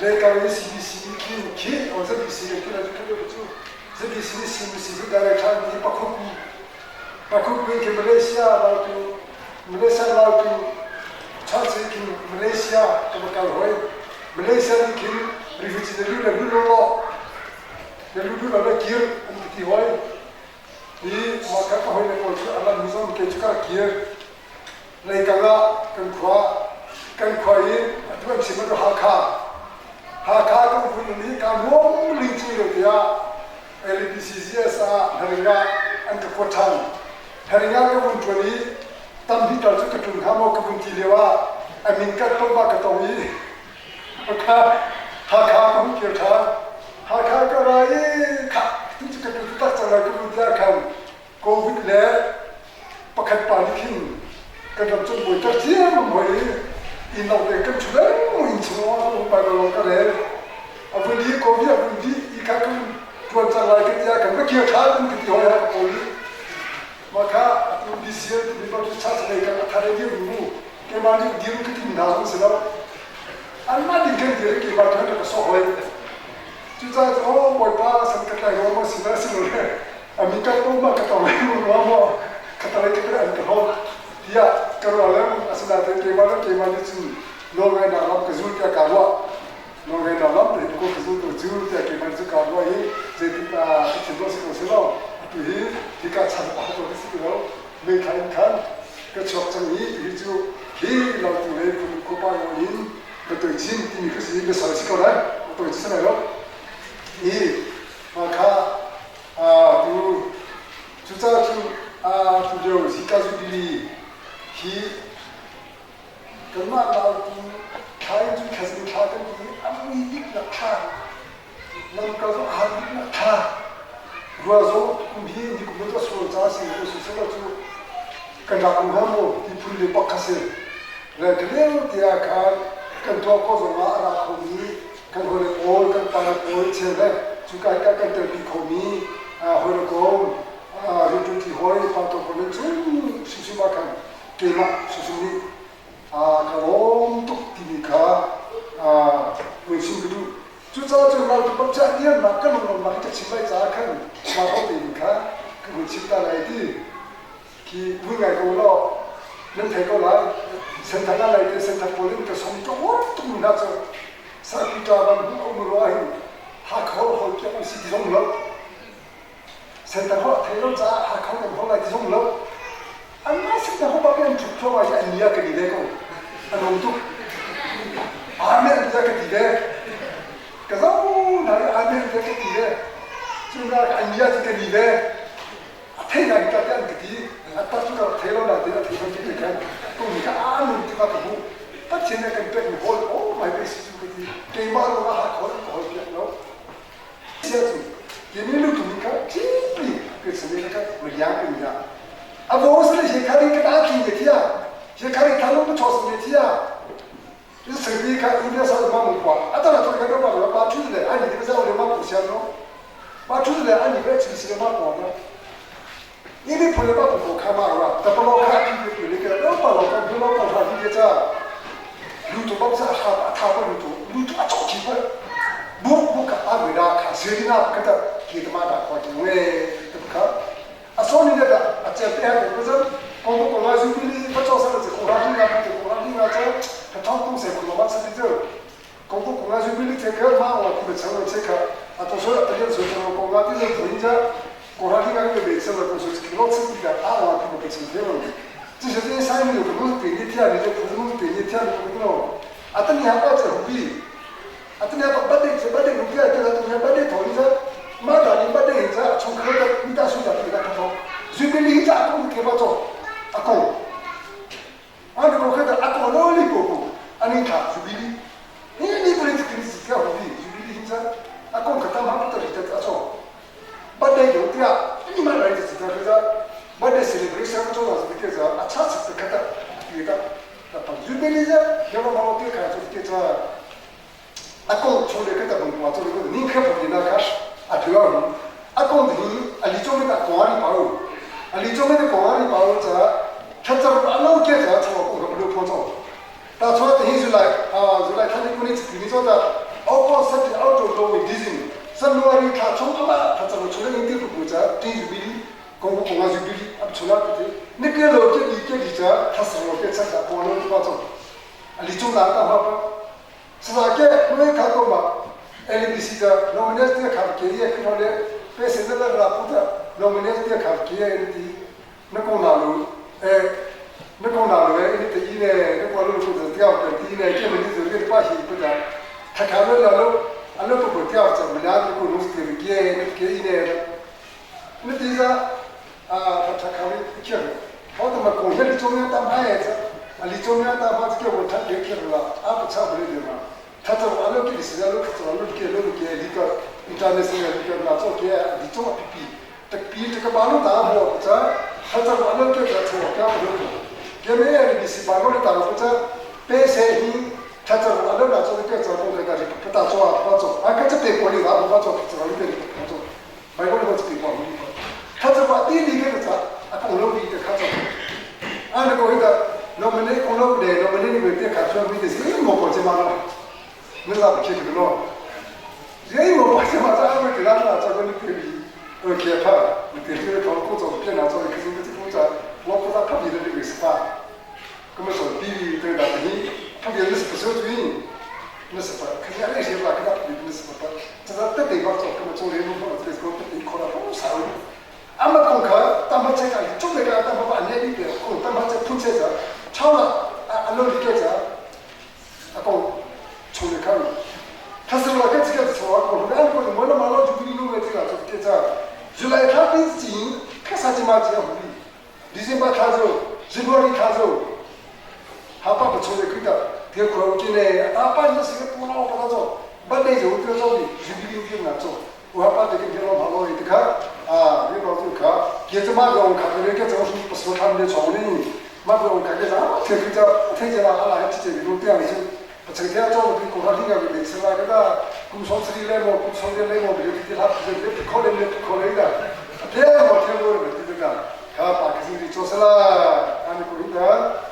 leikang i CBC khi khi o ZBC le khi la cu cu ZBC ni CBC cu director ni Pakhuk Pakhuk wing khi Malaysia lautu Malaysia lautu church khin Malaysia ka va kal hoi. Malaysia nih khin refugee na lu le lu lo lo na lu lu lo le kir an ka ti hoi. I mah kha ka hawile pawl cu a lam zong ke cu ka kir. Leikang ah kan khua kan khua i atu an chim cu Hakha. Hakha kan vun i ka nuam ling cu lo tiah LPCCS ah Hnaring ah an ka kuat ṭhan. Hnaring ah ka vun ṭuan i tam hnih tal cu ka ṭun hnga maw ka vun ti lio ah a min kat tawh ka tong i Hakha Hakha ka hun kir ṭhan. Hakha ka ra i khah tu cu ka tu tak cang lai ka vun ti ah khan COVID le pakhat pa nih khin kan ram cung buai ter ciammam hoi i inn lo te kan ṭhu lengmang inn chung ah Bible lawng ka rel. A vun di COVID a vun dih i kha kan ṭuan cang lai ka ti ah kan va kir ṭhan ka ti hoi ha ka pawl nih. Mah kha atu BCL timi Baptist Church lei kan a thar i dir mu keimah nih dir ka tim hna zong si lo. Anmah nih kan dir i keimah kan ka sawh hoi. Cucaah cu oh Bawipa san ka tlai rua maw si le si lo le a mi ka ko ma ka tong lai rua maw ka talei ka an ka hawt tiah ka ruah le asinain keimah le keimah nih cun nawlngaihnak lam ka zul tiah kaa ruah. Nawlngaihnak lam te ko ka zul ko cu tiah keimah cu kaa ruah i zeitin dah ka thin ruah si ko si lo. Atu hi hika chan a ko ka si ti lo. Meithla in khan ka chuak cang i hi cu hi lautu le khuapa in ka toi chin timi kha si biasal si ko lai. Ka toi ci si lai lo. I mah kha tu cucaah cu tu lio Zika Jubilee hi Kanmah Lautu thla in cun thlazing thla kan ti i a mui biknak thla, lamkal zong a har biknak thla, rua zong kum hi nikum le cu a sual caah si ko si selaw cu kan rak um hnga maw ti phun le bak kha si. Le ka lio te ah khan kan tuah khawh zong ah a ra khomi kan hawile pawl, kan pale pawl cheu le cuka hika kan telpi khomi hawile kom rianṭuanṭi hawi pa to pawl in cun hrimhrim ah khan keimah hrimhrim nih ka lawm tuk timi kha vun chim ka duh. Cucaah cun raltuk bak cu a niamnak ka lunglawmnak hi ka chim lai caah khan mah ho tein kha ka vun chim ta lai ti khi vun ngai ko law nan thei ko lai. Senthang ah lai te senthang pawl in ka som tuk tuk mi hna cu Sarpita ram hmu um rua hin Hakha hol hol piak an si ti zong lo. Senthang ho thei lo caah Hakha kan hol lai ti zong lo. Anmah senthang ho bak in an ṭhut thluahmah i an nia ka ti ve ko. An um tuk. Amen an tia ka ti ve. Ka zo hna i amen an tia ka ti ve. Cun an nia cu ka ni ve. A thei ngai ta te an ka ti. A tak cu ka rak thei lo nain a thei bantuk te khan kum ka aa ti ka hmuh. Pathian nih a kan pekmi hawl oh my pe si cu ka ti. Keimah ruangah Hakha hol an ka hol piak lo. Tiami lutu ka ṭi ka sami ka maliang in ya. A bo sale he khari ka ta ki ye thia. He khari thalu ka chos ye thia. Ni sari ka India sa ma mu kwa. Ata la to ka ba ba ba thu le ani ka za le ma ku sia no. Ba thu le ani ka chi si ma ko na. Ni ni phule ba ku kha ma ra. Ta pa lo kha ki ku le ka lo pa lo ka lo pa tha ki cha. Lu tu ba sa tha tha pa lu tu lu tu a chok chi pa. Bu bu ka a we da kha se na ka ta ki ta ma da kwa ki we ta kha. a che pe ha ko zo ko ko ko nga zu bi pa cho sa le ko ra ni nga ko ko ra ni nga cha ka thong tung se ko ma sa ti zo ko ko ko nga zu bi li che ka ma wa ku che che ka a to so ta ye so ko ko nga ti zo to yin ja 国家应该个卫生了，公司老吃这个阿瓦他们不吃这个，这些这些商业有可能是便利店，你这可能是便利店的那个，啊，等你还把这货币，啊，等你还把把这把这东西，对他等你把这投一下，马上你把这一下从客的你大数的给他看到，随便你一家公司给他做，阿公，啊，你讲客的阿公哪里过过，啊，你看随便你，你你不能给你自家货币，随便你一下，阿公可他妈不得里头阿做。Birthday 有的啊，你们来就是这个，birthday celebration 做的是这个，啊，恰是这个的，对的，那把预备的这，要么把我对看就是这个，啊，讲出来个的文化做的个，你可不给那个，啊，主要啊，讲的啊，你做那个公安的包，啊，你做那个公安的包这，他这啊老给这从我们不能破做，但除了等于是来啊，是来他那个你你做的，澳洲甚至澳洲都为迪士尼。三路他从阿妈，他怎么出来？你这个国家真是比你，公公公啊就比你，啊出来不对。那个老这里这里这，他是老给参加公路的那种，啊，你中哪个好不？是啥个？我们看过嘛？LBC 的，我们那这看给也看到嘞，被现在那拉布的，我们那这看给也的，那公哪路？哎，那公哪路？哎，你第一呢？那公路不是第二个，第一呢？这问题是跟关系不大，他看了那路。ano ko ko tiaw cha mla ko ko nus te ke ne ke ine ne ti za a pa tha kha ri ke ho to ma ko he li chong ya ta ma ye cha a li chong ya ta ma ke wo tha ke ke la a pa cha bu le ma tha cha wa lo ke si za lo ke lo ke lo ke li ka international li ka na cho ke li chong pi pi ta pi ta ka ba lo ta ho cha tha cha wa lo ke cha cho ka lo ke me ye li si ba lo ta lo cha pe se hi 他这我那那做的个做工个个不大做啊，不做，啊，个这别国里啊，不做，做了点不做，美国里头这别国里，他这把地里个做，啊，公路里的他做，啊，那个那个，我们那公路的，我们那里边的卡车没得是，我国家嘛了，那咋不去这个咯？人我国家嘛，咱们给他那做个你可以，我害怕，你对这个搞工作别拿做，可是这工作，我不咋特别的那个是吧？那么说地里对吧？你。他别的是不受注意，那是不，可是那些吧，给他别的是不，这是得地方做，那么做联盟这个得地可能不少。阿妈讲课，当把这个做那个，当把把那里边，讲当把这铺这个，超了啊啊，努力个这，啊讲从来看，他是老个这个错，讲那个我那嘛老就不弄个这个做这个，原来他比自己看啥子嘛这样不比，你先把他做，日本人他做。他爸不出来看到，别看进来，他爸那是个不老不老做，本来就不做的，就比你更难做。我爸这个别老跑老的看，啊，别老就看，接着马个我看这个这是不说他们的床的，马个我看这啥，天天叫天天拉拉直接就这样就，不成天做的比国他另外个没吃那个的，工商这里来么，工商的来么，别的他不是不可能的不可能的，别我听过的这个，他把可是你做事了，俺们国的。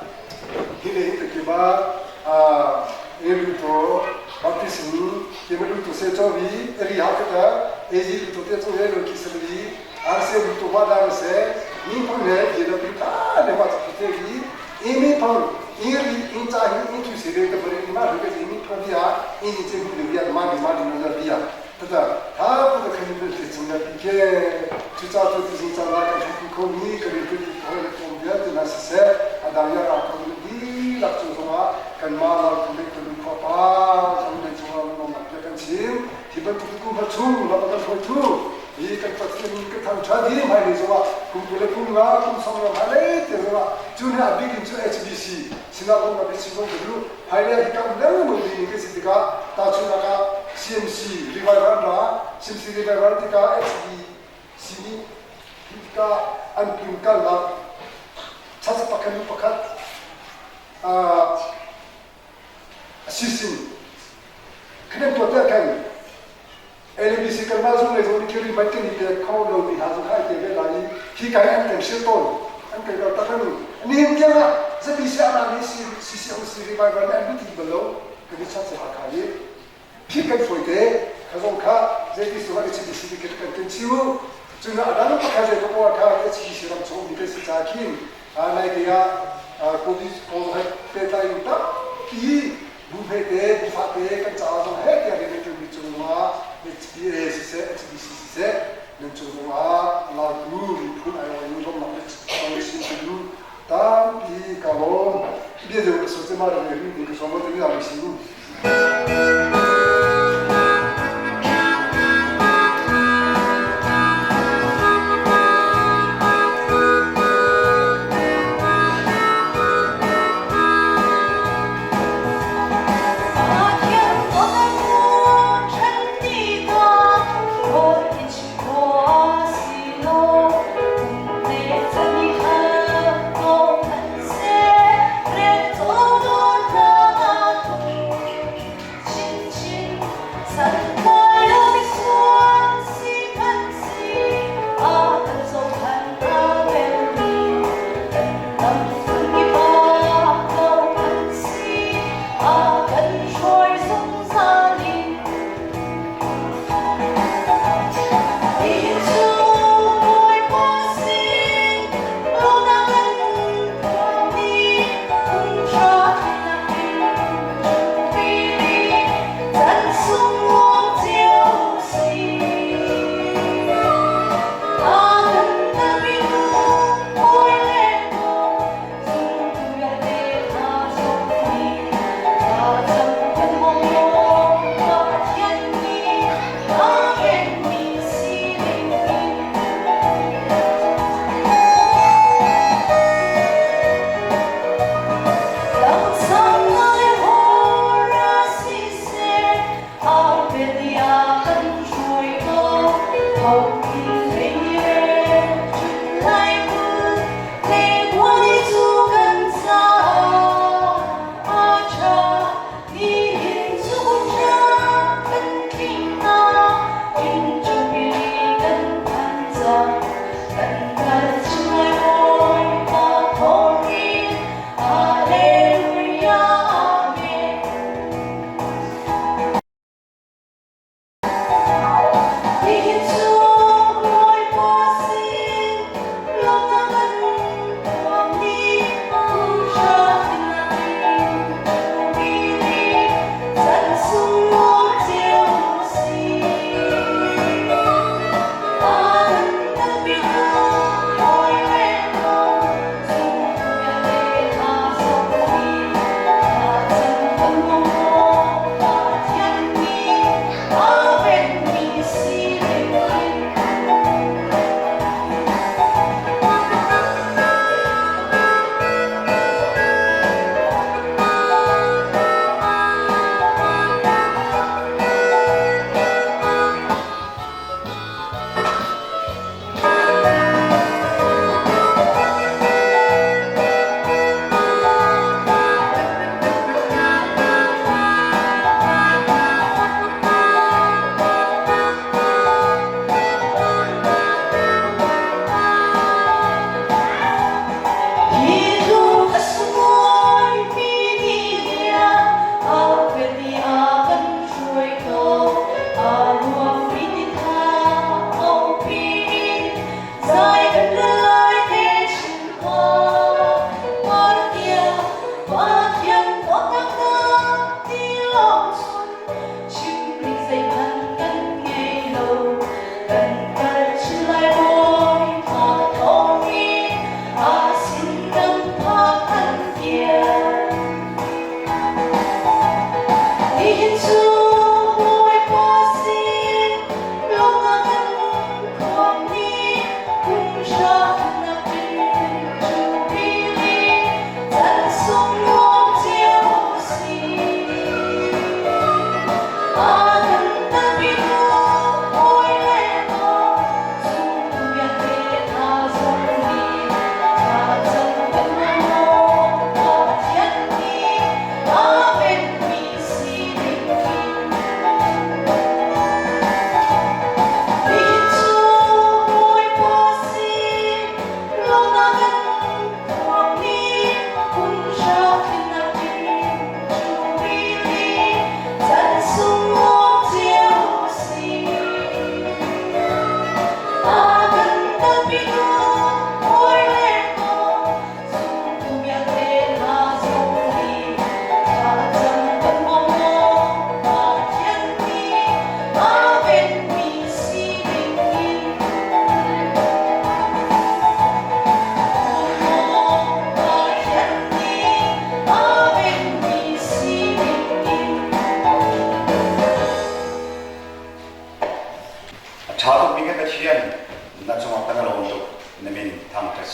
Hile hite ke ba a eluto baptism ke meluto se chovi eri hakata eji luto te cho elo kisli arse luto ba dar se ni pune ye lo pita ne ba te gi imi pon iri inta hi intu se de ke bari ma ru ke imi pon dia ini te hu de ya ma ma ni na dia tata ta pu de khani de te na pi ke chu cha to ti sin cha la ka chu ko ni ke ri ke ko le ko dia te na se se a da ya ra ko ni la chu zo ma kan ma la ko le ko ko pa sa le chu ma no ma pya kan chim ti ba tu ku ba chu la ba kan ho chu i kan pa ti ni ke tham cha di mai le zo ma kum ku le kum nga kum som ma le te zo ma chu ne a bi kin chu HBC sina ko ma bi chi zo ku hai le hi kam le mo di ke si ka ta chu na ka CMC revival ra CMC revival ti ka HBC ni ka an kin ka la cha cha pakhat pakhat a sisin kene to ta kan LBC kan ma zo le zo ni kiri mai ke ni te kho lo ni ha zo khai te ve la ni hi kai an kan shil ton an kai ka ta kan ni him kya na ZBC ana ni C C C O C revival an bi ti balo ka ni cha cha ha kha ye pi kan foi te ka zo kha ZBC wa HBC ke kan ten chiu chu na adang pa kha je ko ka HBC ram chu ni ke si ca khin nai te ah Covid kong he pehtlai in tampi bu hmete bu fate kan caah zong he tiah rian an ṭuanmi cung ah HPA siseh HBC siseh nan cung zongah Lautu miphun aiawh in lawmhnak le chin ka duh tampi ka lawm. Bia deuh ka so cema ram ri ding ka som te mi si.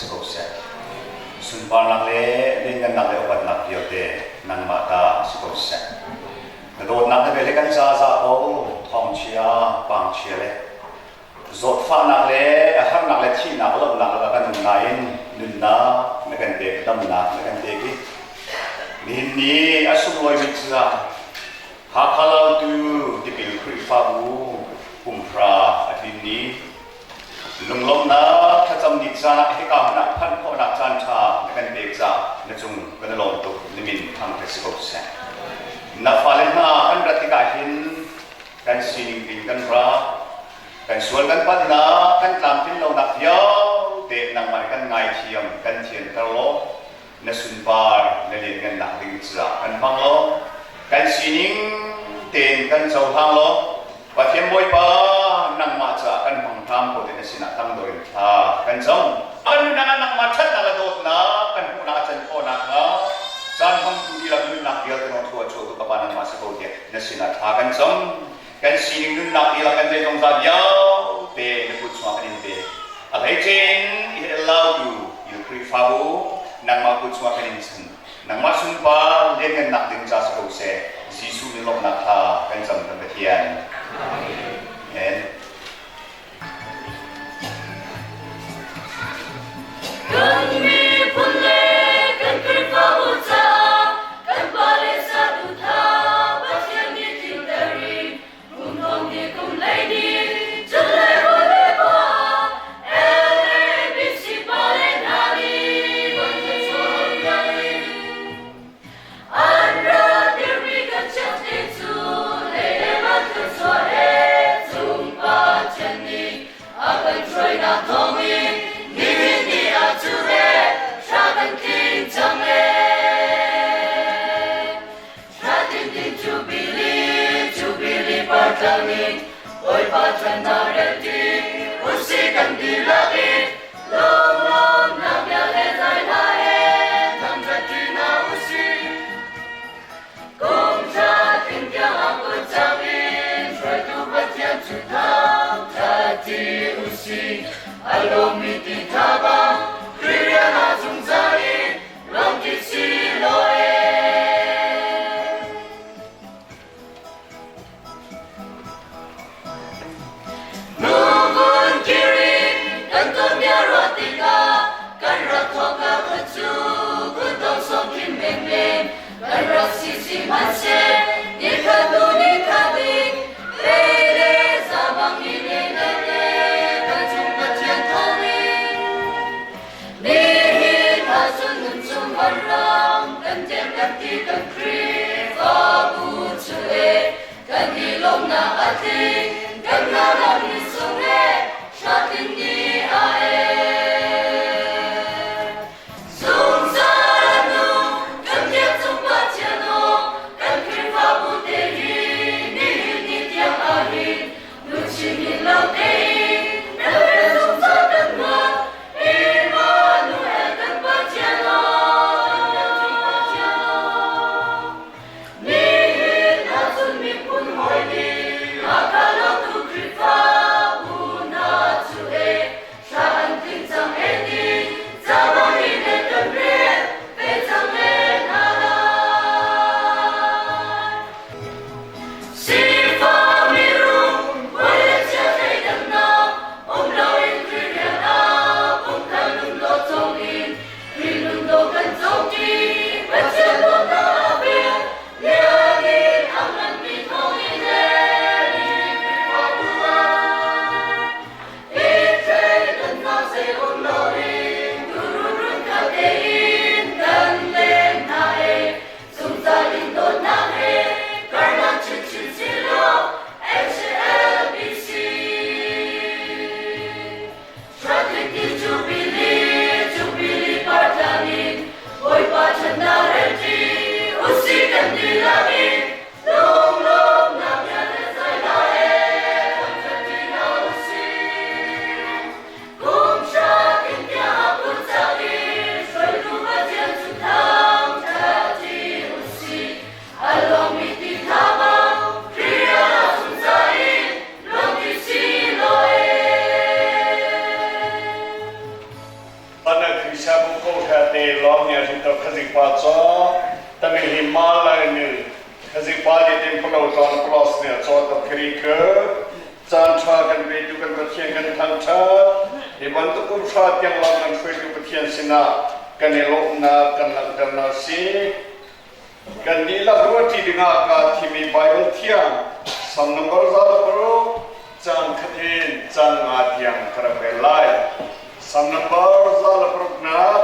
si ko seh. Sunparnak le lianngannak le upatnak vialte nangmah ta si ko seh. Na dawtnak na vel he kan ca za ko, thawngchia, pangchia le zawtfahnak le harnak le thihnak lohnak lakah kan um nain nunnak na kan pek, damnak na kan pek i nihin ni a sunglawimi cu Hakha Lautu tipil Khrihfabu kumhra a tlin ni lunglawmhnak thlacam ni caan ah hika hmun ah phanh khawhnak caan ṭha na kan pek caah na cung kan i lawm tuk. Na min thangṭhat si ko seh. Na fale hna kan rat tikah hin kan sining pin kan ra, kan sual kan palhnak, kan tlamtlin lonak vialte nangmah nih kan ngaithiam, kan thianter law na sunpar na lianngannak ding caah kan hmang law kan sining tein kan cohlang law Pathian Bawipa nangmah caah kan hmang hram ko te na sinah tangdor in thla kan cam. Kan nunnak ah nangmah ṭhatnak le dawtnak kan hmuhnak a can khawh nakhnga caan hmangtu dihlak nunnak vialte lawng thlua chuahtu ka Pa nangmah si ko tiah na sinah thla kan cam. Kan sining nunnak dihlak kan zeizongza vialte na kut chungah kan in pe. A hleice in i lautu il Khrihfabu nangmah kut chungah kan in chan. Nangmah sunpar lianngannak ding ca si ko seh. Jesuh min lawmhnak kha kan cam kan Pathian. Amen. Kan miphun le kan Khrihfabu caah kan pale saduhthah Pathian nih tlinter in kum thong ni kum hlei ni cun le rual le pa LABC pale hna nih kan thluachuah in An ra dirmi kan chiahte cu lei le van thluachuah he cung Pathian nih a kan hruainak thawngin nihin ni ah cu he hra kan tling cang ee. Hra tling Jubilee, Jubilee partlang in Bawipa ṭhatnak relti usih kan dihlak in lunglawmhnak bia le zai hla he thangṭhat ṭi hna usih. Kum hra tling tiang a kut cang in hruaitu Pathian cu thangṭhat ṭi usih. A lawmmi ti tha bang Khrih rian ah zungzal in ram ti si law ee. Nuvun kiri kan tuanbia ruah tikah kan rak thawka kha cu kutdong sawm khim menmen kan rak si si hmanhseh nikhat hnu nikhat in pei le za bang in le le kan cung Pathian thawngin nihin ahcun nun chung vanram kan tiam kan ti kan Khrihfabu cu e Kan i lawmhnak a tling, kan nganak ni sung he hratin ni a em. Zungzal a nung, kan biak cung Pathian aw, kan Khrihfabu te hi nihin ni tiang ahhin luchin hin lo tein na rian zungzal kan hmuh. Immanuel kan Pathian aw, kan biak cung Pathian aw. Nihin ahcun miphun hawi nih Hakha Lautu Khrihfa Krisabu ko tha te long ya ri to khazi pa cho tani hi ma lai ni khazi pa le tem plo ton plus ne cho to khri ke caan tha kan pe tu kan Pathian kan thang tha hi bantuk um tha tiang lam kan hruai tu Pathian sinah kan i lawmhnak kan langhter na si. Kan dihlak ruahṭi dingah kaa thim i Baibal Thiang Salm nambar 106 caang khat in caang nga tiang ka rak rel lai. Salm nambar 106nak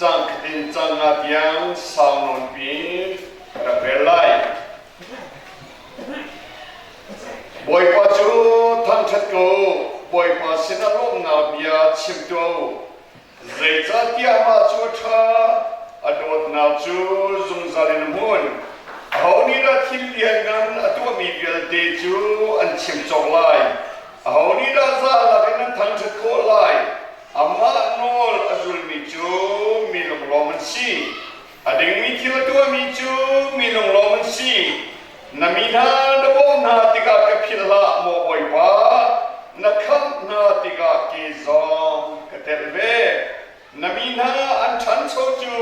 caang khat in caang nga tiang sau nawn piin ka rak rel lai. Bawipa cu thangṭhat ko, Bawipa sinah lawmhnak bia chim tuah u. Zeicahtiah mah cu a ṭha, a dawtnak cu zungzal in a hmun. Aho nih dah thil lianngan a tuahmi vialte cu an chim cawk lai? Aho nih dah zahlak in an thangṭhat khawh lai? Amah nawl a zulmi cu mi lunglawm an si. A dingmi thil a tuahmi cu mi lunglawm an si. Na mi hna na bawmh hna tikah ka philh hlah, maw Bawipa, na khamh hna tikah kei zong ka telh ve. Na mi hna an ṭhancho cu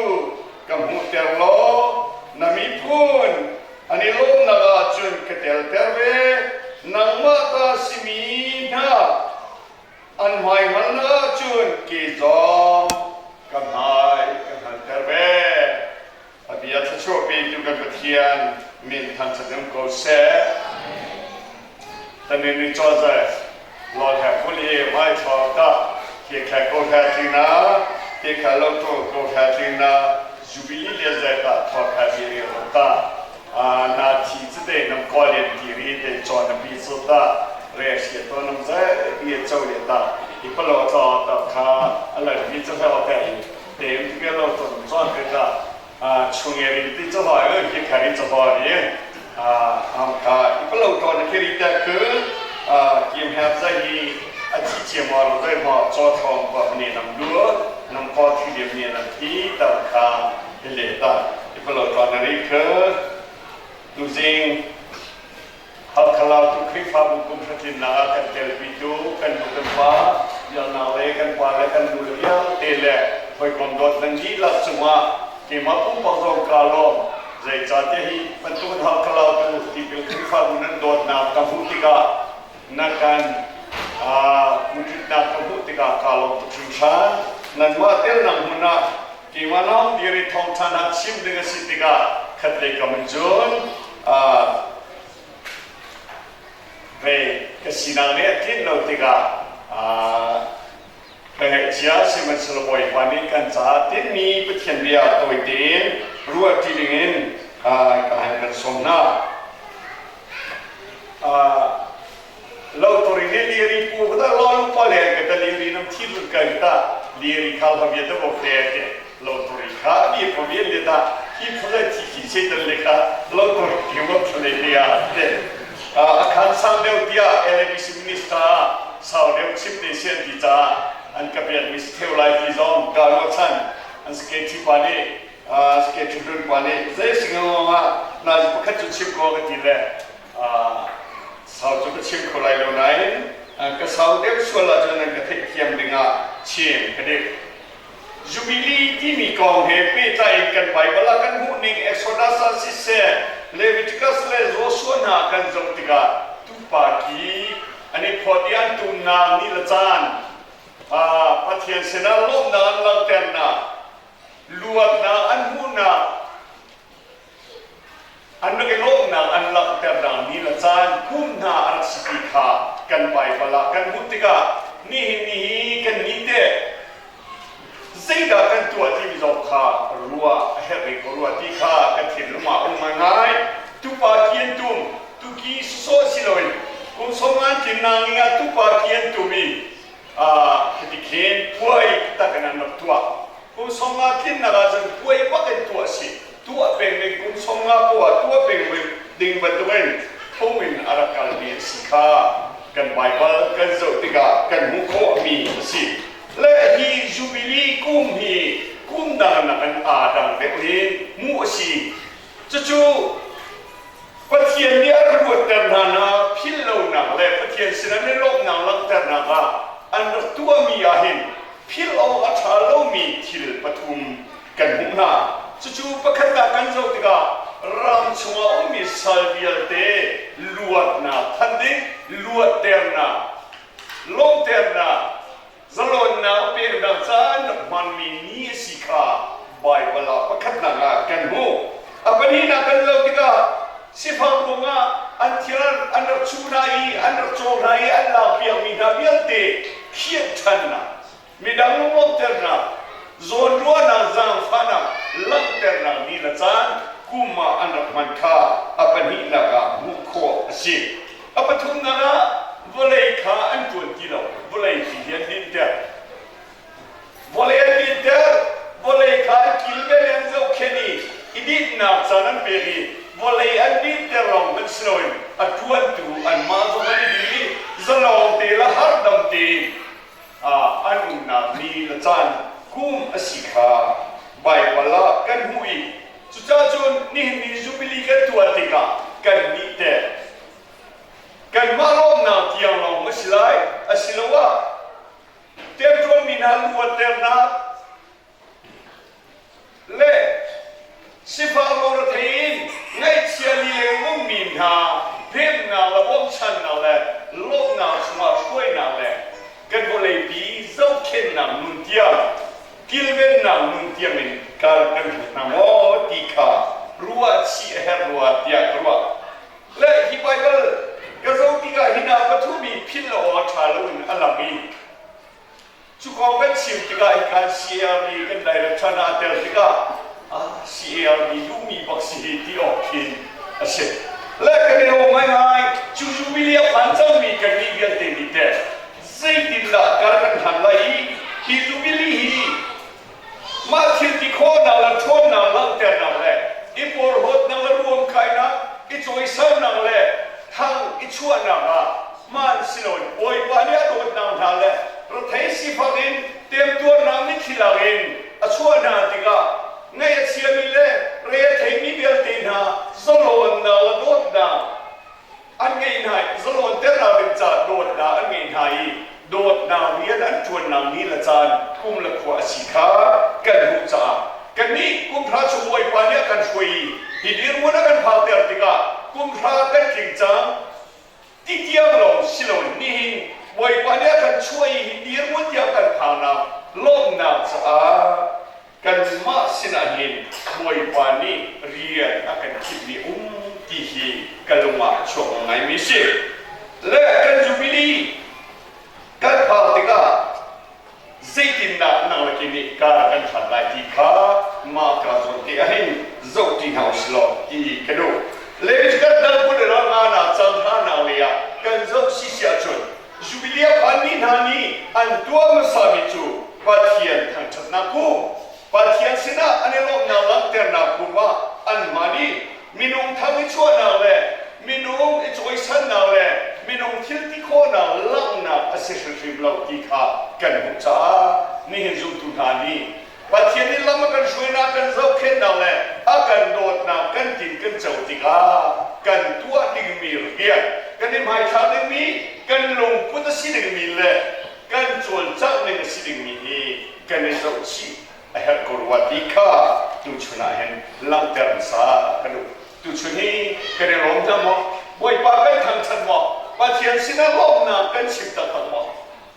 ka hmuhter law na miphun an i lawmnak ah cun ka telter ve. Nangmah ta simi hna an hmaihngalnak ah cun kei zong ka hmai ka hngalter ve. A bia thluachuah petu kan Pathian min thangṭhat um ko seh. Tanin ni chaw zai lo he phul hi vai chaw ta hi kha ko kha tlina hi kha lo to ko kha tlina jubilee le zai ta tho kha bi ri ro ta na thi chu te nam ko len ti ri te chaw na pi chu ta re shi to nam zai bi chau le ta i palo chaw ta kha ala ri chu ha ta i tem ti lo ton chon ke ta chungeri ti cho hoi ơi hi khari cho hoi ni am ka ipalo to na khiri ta ku kim hap za hi a chi chi mo ro zai mo cho thong pa ni nam lu nam ko thi dem ni nam thi ta kha le ta ipalo to na ri khe tu jing Halkha Lautu Khrihfabu kum hratlinnak ah kan telpitu kan nu kan pa biaknak le kan pa le kan nu le vialte le hawikom dawt nan dihlak cungah keimah pumpak zong kaa lawm. Zeicahtiah hi bantuk in Halkha Lautu tipil Khrihfabu nan dawtnak ka hmuh tikah na kan mutritnak ka hmuh tikah kaa lawm tuk hringhran. Nanmah telnak hmun ah keimah lawng dir i thawngṭha hna chim ding a si tikah khatlei kam in cun Ve ka sinak nih a tlinh lo tikah ka ngaihchia sihmanhsehlaw Bawipa nih kan caah tinhmi Pathian bia tawi tein ruahṭi dingin ka han kan sawm hna. Lo tori le liri pu ka ta lo lu pa le ka ta liri nam thi lut ka ta liri khal ha bia ta bo te te lo tori kha bi ko bi le ta hi phule thi khi che tan le kha lo tori ki mo thule te ya te a khan sang deuh tia LABC minister sau deuh chim te sian ti cha an ka pian mi theu lai ti zong ka ro chan an secretary pa nih secretary pa nih zei singong ah na pakhat cu chim ko ka ti le Sau cu ka chim kho lai lo nain ka sau deuh sual ahcun nan ka theihthiam dingah chim ka dik. Jubilee timi kong he pehtlai in kan Baibal ah kan hmuhning Exodus ah siseh, Leviticus le Joshua hna kan zoh tikah tupa ki an i phawt i an tumnak ni le caan Pathian sinah lawmhnak an langhternak, luatnak an hmuhnak, An rak i lawmhnak an langhternak ni le caan kum hna a rak si ti kha kan Baibal ah kan hmuh tikah nihin ni hi kan nih teh zeidah kan tuah timi zong kha ruah a herh rih ko rua ti kha kan thinlung ah um ngaingai. Tupa ki an tum, tuki sawsawh si loin kum sawmngan tlinnak ning ah tupa ki an tum i hiti khin puai tak in an rak tuah. Kum 50 tlinnak ahcun puai bak in tuah a si. Tuah peng ding kum 50 poah tuah peng ding bantukin phung in a rak kalmi a si kha kan Baibal kan zoh tikah kan hmuh khawhmi a si. Le hi Jubilee kum hi kum dang nakin aa dang deuh in hmuh a si. Cucu Pathian nih a ruatter hna na philh lonak le Pathian sinah na lawmhnak langhternak ah an rak tuahmi ah hin. Philh awk a ṭha lomi thil pathum kan hmuh hna. Cucu pakhatnak kan zoh tikah ram chungah ummi sal vialte luatnak than ding, luatternak, lawmhternak, zalonnak peknak caah an rak hmanmi ni a si kha Baibal ah pakhatnak ah kan hmuh. A pahnihnak kan zoh tikah sifak ruangah an thil an rak chuh hna i an rak caw hna i an lakpiakmi hna vialte khiah ṭhannak, midang lunglawmhternak, zawnruahnak, zaangfahnak langhternak ni le caan kum ah an rak hman kha a pahnihnak ah hmuh khawh a si. A pathumnak ah vawlei kha an ṭuan ti lo, vawlei ti hi an dinhter. Vawlei an dinhter, vawlei kha an kilven i an zohkhenh i i dinhnak caan an pek i vawlei an dinhter lawng hmanh si loin a ṭuantu anmah zong an i din i zalawng te le hardam tein an umnak ni le caan kum a si kha Baibal ah kan hmuh i cucaah cun nihin ni Jubilee kan tuah tikah kannih teh kanmah lawmnak tiang lawng a si lai asiloah Temṭuanmi hna luatternak le sifak lawrethei in ngaihchia lileng ummi hna hnemhnak le bawmchannak le lawmhnak chungah hruainak le kan vawleipi zohkhenhnak nun tiang kilvennak nun tiang in kar kan hlat hna maw ti kha ruah chih a herh rua tiah ka ruah. Le hi Baibal ka zoh tikah hi hna pathum i philh lo awk a ṭha loin a lang i cu kong kan chim tikah hi kan CARB kan director hna a tel tikah CARB duhmi bak si hi ti awk khin a si. Le kan i lawm ngaingai cu Jubilee a phan cangmi kannih vialte nih teh zeitindah kar kan hlan lai i hi Jubilee hi Mah thil ti khawhnak le ṭhawnnak langhternak le i porhlawtnak le ruamkainak, i cawisannak le thang i chuahnak ah hmaan si loin Bawipa nih a dawtnak hna le rethei sifak in temtuarnak mitthli lak in a chuah hna tikah ngaih a chiami le re a theimi vialte hna zalawnnak le dawtnak an ngeih hna i zalawnternak ding caah dawtnak an ngeih hna i dawtnak rian an ṭuannak ni le caan kum le khua a si kha kan hmuh caah kannih kum hra chung Bawipa nih a kan hruai i hi dirhmun a kan phakter tikah kum hra kan tling cang ti tiang lawng si loin nihin Bawipa nih a kan chuah i hi dirhmun tiang kan phaknak lawmhnak caah kanmah sinah hin Bawipa nih rian a kan khimmi um ti hi ka lung ah a chuak ngaimi si. Le kan Jubilee kan phak tikah zeitindah nang le kei nih kar kan hlan lai ti kha mah ka zawn te ahhin zoh ṭi hna usih law ti ka duh. Leviticus dal 20 nga na cang hna nak lei ah kan zoh si si ahcun Jubilee a phanmi hna nih an tuah hmasami cu Pathian thangṭhatnak kum, Pathian sinah an i lawmhnak langhternak kum ah anmah nih minung thang i chuahnak le minung i cawisannak le minung thil ti khawhnak langhnak a si hrimhrim lo ti kha kan hmuh caah nihin zumtu hna nih Pathian nih lam a kan hruainak, kan zohkhenhnak le a kan dawtnak kan tin kan co tikah kan tuah dingmi rian, kan i hmaithlak dingmi, kan lungput a si dingmi le kan cawlcangh ning a si dingmi hi kan i zohchih a herh ko rua ti kha tuchun ah hin langhter hmasa ka duh. Tuchun hi kan i lawm hna maw? Bawipa kan thangṭhat maw? Pathian sinah lawmhnak kan chim taktak maw?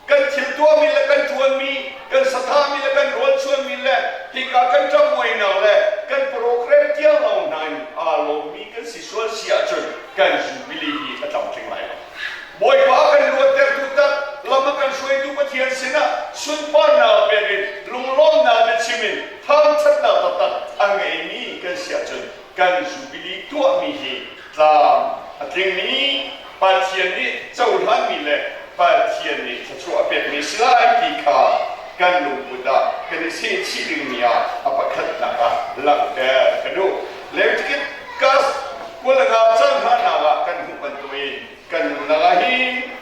Kan thil tuahmi le kan ṭuanmi, kan sathahmi le kan rawl chuanmi le hika kan ṭamuainak le kan program tiang lawng hna in aa lawmmi kan si sual si ahcun kan jubilee hi a tlamtling lai lo. Bawipa kan luattertu tak, lam a kan hruaitu Pathian sinah sunparnak pek in lunglawmnak biachim in thangṭhatnak taktak a ngeimi kan si ahcun kan jubilee tuahmi hi tlam a tlingmi Pathian nih cohlanmi le Pathian nih thluachuah a pekmi si lai ti kha kan lungput ah kan i sehchih dingmi ah a pakhatnak ah langhter ka duh. Leviticus 25 cang hranak ah kan hmuh bantukin kan nunnak ah hin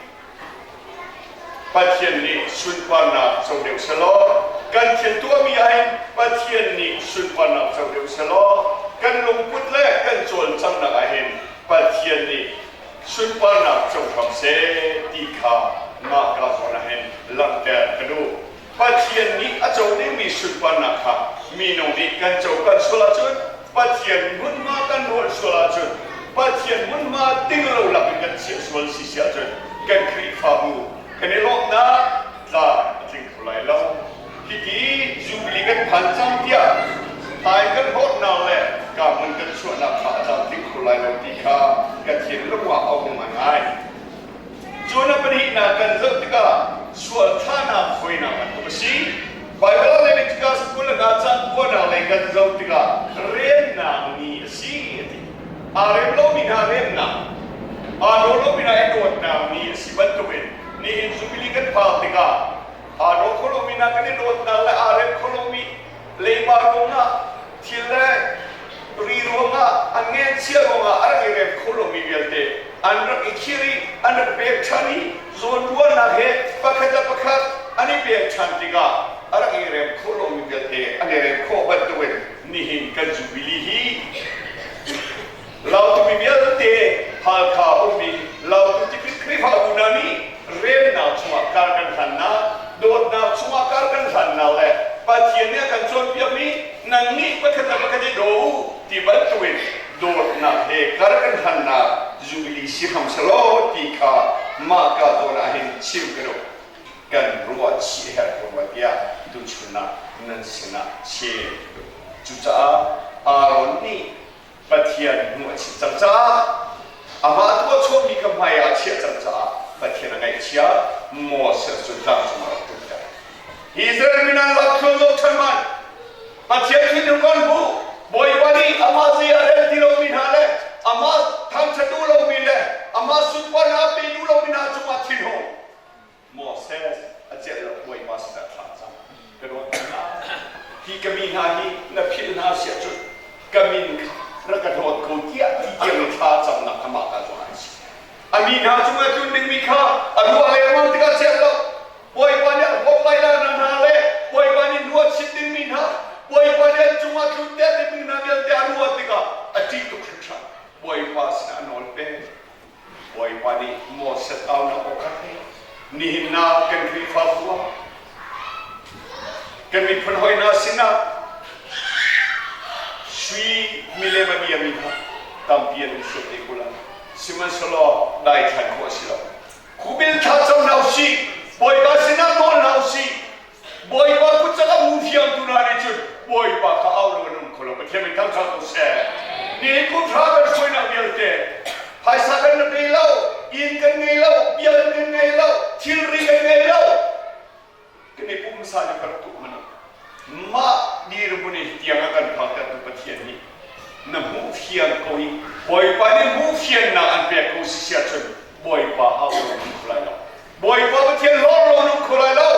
Pathian nih sunparnak co deuh selaw, kan thil tuahmi ahhin Pathian nih sunparnak co deuh selaw, kan lungput le kan cawlcanghnak ahhin Pathian nih sunparnak co hram seh ti kha mah ka zawn ahhin langhter ka duh. Pathian nih a co dingmi sunparnak kha minung nih kan co kan sual ahcun Pathian hmunhma kan rawlh sual ahcun Pathian hmunhma ting lo lakin kan chiah sual si si ahcun kan Khrihfabu kan i lawmhnak tlam a tling kho lai lo. Hiti Jubilee kan phan cang tiah hmai kan hlawtnak le ka hmun kan chuahnak kha a tlamtling kho lai lo ti kha ka thinlung ah a um ngaingai. Cun a pahnihnak kan zoh tikah sual thahnak khuainak bantuk a si. Baibal ah Leviticus 25 cang kuanak lei kan zoh tikah remnak ni a si a ti. Aa rem lomi hna remnak, aa daw lomi hna i dawtnak ni a si bantukin nihin Jubilee kan phak tikah aa daw kho lomi hna kan i dawtnak le aa rem kho lomi leiba ruangah thil le ri ruangah an ngenchia ruangah a rak i rem kho lomi vialte an rak i khir i an rak pek ṭhan i zawnruahnak he pakhat le pakhat an i pek ṭhan tikah a rak i rem kho lomi vialte an i rem khawh bantukin nihin kan Jubilee hi Lautu mi vialte Halkha ummi Lautu tipil Khrihfabu hna nih remnak chungah kar kan hlannak, dawtnak chungah kar kan hlannak le Pathian nih a kan cawnpiakmi nannih pakhat le pakhat i daw u ti bantukin dawtnak he kar kan hlannak Jubilee si hram selaw ti kha mah ka zawn ah hin chim ka duh. Kan ruah chih herh ko rua tiah tuchun ah nan sinah chim ka duh. Cucaah Aaron nih Pathian hnu a chit cang caah amah tu a chuahmi kha hmai ah a chiah cang caah Pathian a ngaihchia Moses cu tlang cungah rak ṭumter. Hi Israel mi nan lak thluan lo ṭhan man Pathian thinlung kan hmu Bawipa nih amah zei a rel ti lomi hna le amah thangṭhat duh lomi le amah sunparnak a pe duh lomi hna cungah thinhung Moses a celh lo Bawipa sinah thlah cang ka dawt hna hi ka mi hna hi na philh hna siah cun ka min kha rak ka dawt ko tiah ti tiang in thla camnak kha mah ka tuah an si a mi hna cungah tlun dingmi kha a ruah lengmang tikah celh lo Bawipa nih a huap lai la na hna le Bawipa nih nuat chit dingmi hna Bawipa nih an cungah tlun ter dingmi hna vialte a ruah tikah a ṭih tuk hringhran Bawipa sinah a nawl pek Bawipa nih Moses aunak aw kha theih. Nihin na kan Khrihfabu ah kan miphun hawi hna sinah sui milem a biami kha tampi an um sual te ko lai. Sihmanhsehlaw daithlan khawh a si lo. Khubil thla cam hna usih, Bawipa sinah nawl hna usih. Bawipa kut cang a hmu fiangtu hna nih cun Bawipa kha au lo an um kho lo. Pathian min thangṭhat ko seh. Nihin kum hra kan hruainak vialte phaisa kan rak ngei lo, inn kan ngei lo, biakinn kan ngei lo, thilri kan ngei lo. Kan i pumsa nih kan tuk mana. Mah dirhmun i tiang a kan phaktertu Pathian nih na hmuh fiang ko i Bawipa nih hmuh fiannak an pek ko si siah cun Bawipa au lo an kho lai lo. Bawipa Pathian lawr lo na um kho lai lo.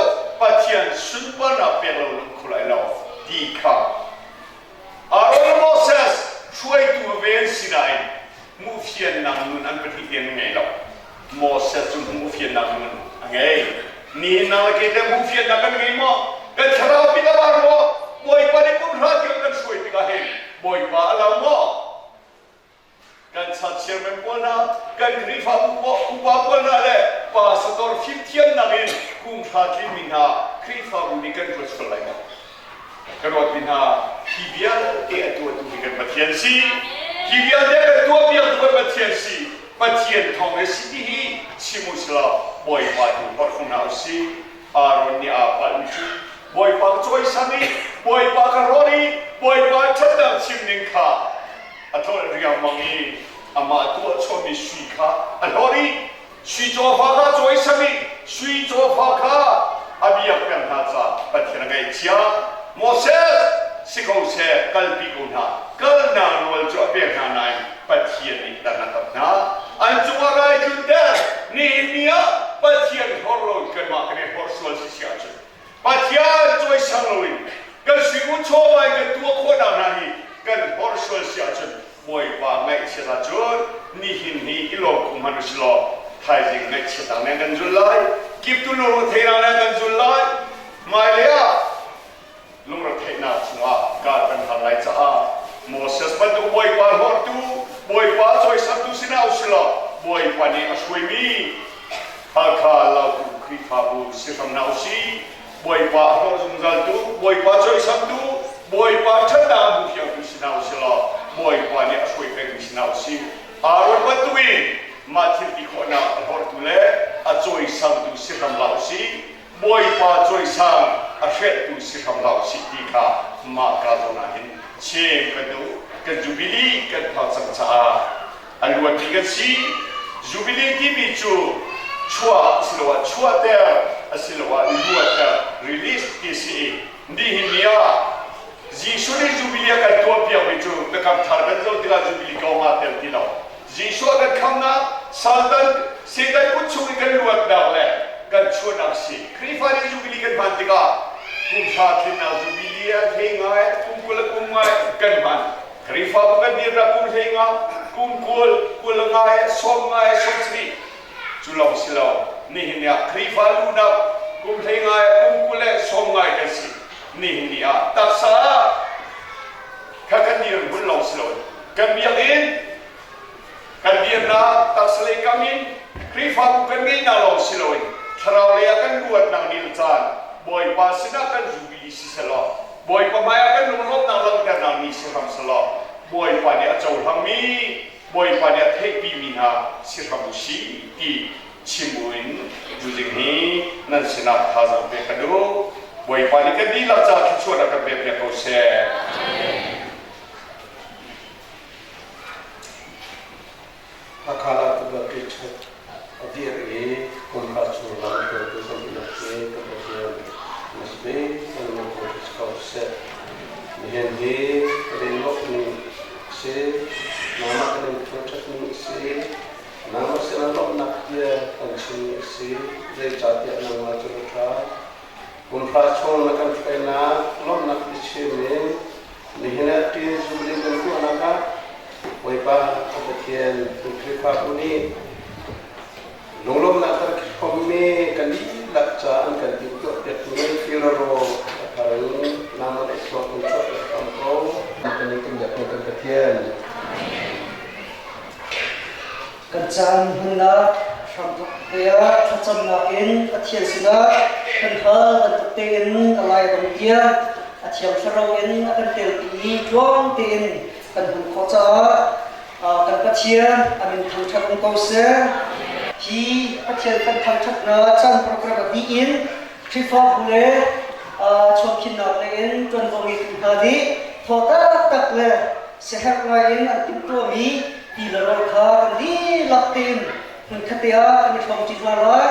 Pathian sunparnak pek lo na um kho lai lo ti kha Aaron le Moses hruaitu ve an si nain hmuhfiannak nun an pahnih tein an ngei lo. Moses cu hmuhfiannak nun a ngei. Nihin nang le kei teh hmuhfiannak kan ngei maw? Kan thlarau mit a var maw? Bawipa nih kum hra tiang kan hruai tikah hin Bawipa a lo maw? Kan chan chairman pawl hna, kan Khrihfabu upa pawl hna le pastor fimthiamnak in kum hra tlinmi hna Khrihfabu nih kan ruat sual lai maw? Ka ruatmi hna, hi vialte a tuahtu hi kan Pathian si. Hi vialte kan tuahpiaktu kan Pathian si. Pathian thawng he si ti hi chim u sila Bawipa tu hlorh hna u sih. Aaron nih aa palhmi cu Bawipa ka cawisan i Bawipa ka rawt i Bawipa ṭhatnak chim ning kha a tlolh riangmang i amah tuahchuahmi sui kha a hlawt i sui cawfa kha a cawisam i sui cawfa kha a biak peng hna caah Pathian a ngaihchia. Moses si ko seh kalpi ko hna kalnak nawl cu a pek hna nain Pathian nih dan a tap hna. An cungah rai tlunter nihin ni ah Pathian hlorh lo in kanmah kan i hlorh sual si si ahcun Pathian cawisang loin kan suimu chawva in kan tuah khawhnak hna hi kan hlorh sual si ahcun Bawipa ngaihchiat ahcun nihin hi i lawm kum hmanh usih law thaizing ngaihchiatnak nih an kan zul lai kiptu lungruh theihnak nih an kan zul lai hmailei ah lungretheihnak chungah kar kan hlan lai caah Moses bantuk Bawipa hlorhtu Bawipa cawisantu sinah usilaw Bawipa nih a hruaimi Halkha Lautu Khrihfabu si hram hna usih. Bawipa a hlawh zungzaltu, Bawipa cawisamtu, Bawipa ṭhatnak a hmu fiangtu si hna usih law Bawipa nih a hruai pengmi si hna usih. Aaron bantukin mah thil ti khawhnak a hlorhtu le a cawisamtu si hram hlah usih. Bawipa cawisang a hrelhtu si hram hlah usih ti kha mah ka zawn ah hin chim kan duh. Kan Jubilee kan phak cang caah a luatmi kan si. Jubilee timi cu chuah asiloah chuahter asiloah luatter release ti si i nihin ni ah Jesuh nih Jubilee a kan tuahpiakmi cu biakam thar kan zoh tikah Jubilee kong aa tel ti lo. Jesuh a kan khamnak, Satan, Satan kut chung i kan luatnak le kan chuahnak si. Khrihfa nih Jubilee kan hman tikah kum hra tlinnak Jubilee a hlei ngai, kum 20 le kum ngai kan hman. Khrihfabu kan dirnak kum hlei nga, kum 20, 20 ngai, 90 ngai, 70 cu lawng si lo. Nihin ni ah Khrihfa luhnak kum hlei ngai, kum 20 le 90 ngai kan si. Nihin ni ah taksa ah kha kan dirhmun lawng si lo. Kan biakinn, kan dirnak taksa lei kam in Khrihfabu kan ngeihnak lawng si loin thlarau lei ah kan luatnak ni le caan Bawipa sinah kan jubilee si selaw Bawipa hmaiah kan lunglawmhnak langhternak ni si hram selaw Bawipa nih a cohlangmi Bawipa nih a theihpimi hna si hram u si ti chim buin tuzing hi nan sinah thazaang pek ka duh. Bawipa nih kan dihlak caah thluachuahnak kan pek piak ko seh. Hakha Lautu Baptist Church a dir i kumhra chung lam hruaitu kan dihlak hi kan Pathian na si ve kan min thangṭhat si ko seh. Nihin hi kan in lawmh ning a si, nangmah kan in thangṭhat ning a si, nangmah sinah lawmhnak bia kan chimmi a si, zeicahtiah nangmah cu na ṭha. Kumhra chung na kan hruainak lawmhnak biachim in Nihin ah ṭin Jubilee kan tuahnak ah Bawipa a Pathian kan Khrihfabu nih lunglawmhnak kan hrawmmi kan dihlak ca an kan timhtuahpiakmi Filaro a thar in nangmah nih thluak in chuahpiak hram ko. Kan i kan biakmi kan Pathian. Kan caan hmannak hramthok te ah thlacamnak in Pathian sinah kan hal bantuk tein a lai dong tiang a thiang thlarau in a kan telpi i tluang tein kan hman khawh caah kan Pathian a min thangṭhat um ko seh. Hi Pathian kan thangṭhatnak caan program a dih in Khrihfabu le chuankhinnak lei in ṭuanvo ngeitu hna nih thaw taktak le siaherh ngai in an timhtuahmi ti le rawl kha kan dihlak tein hmunkhat te ah kan i hrawmṭi hna lai.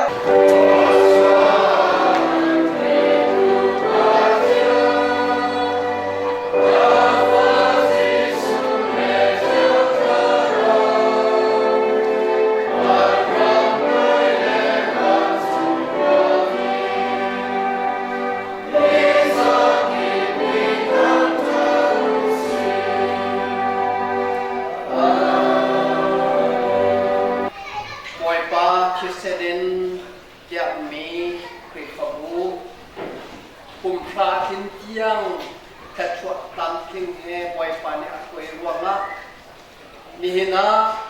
Bawipa thisen in tiahmi Khrihfabu kumhra tlin tiang thluachuah tlamtling he Bawipa nih a hruai ruangah nihin ah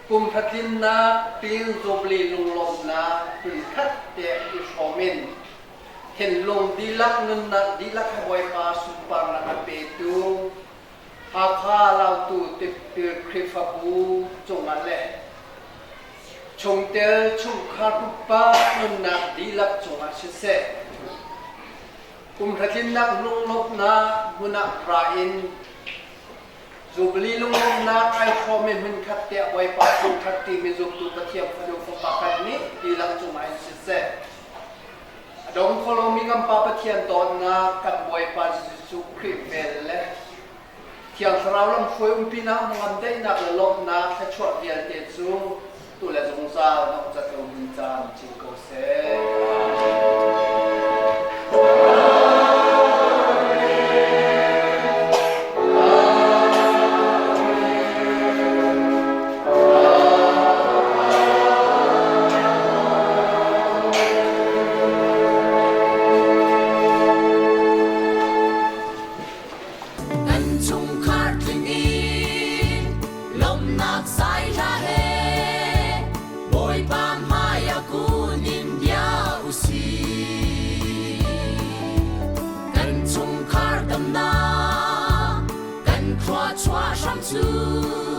kum hratlinnak tin Jubilee lunglawmhnak hmunkhat te i hrawm in thinlung dihlak nunnak dihlak he Bawipa sunparnak a petu Hakha Lautu Tipil Khrihfabu cungah le chungtel chungkhar upa nunnak dihlak cungah siseh kum hratlinnak lunglawmhnak hmun ah ra in Jubilee lunglawmhnak ai hrawm i hmunkhat tiah Bawipa thangṭhat ṭimi zumtu Pathian Fanu Fapa kan nih dihlak cungah in siseh a dong kho lomi kan Pa Pathian dawtnak kan Bawipa Jesuh Khrih vel le Thiang Thlarau lamhruai umpinak hnangam daihnak le lawmhnak thluachuah vialte cu tu le zungzal dongh cat lo ding caan cin ko seh. Kan chungkhar tling in lawmhnak sai hlah he Bawipa hmai ah kun in bia. Chuah hram cu.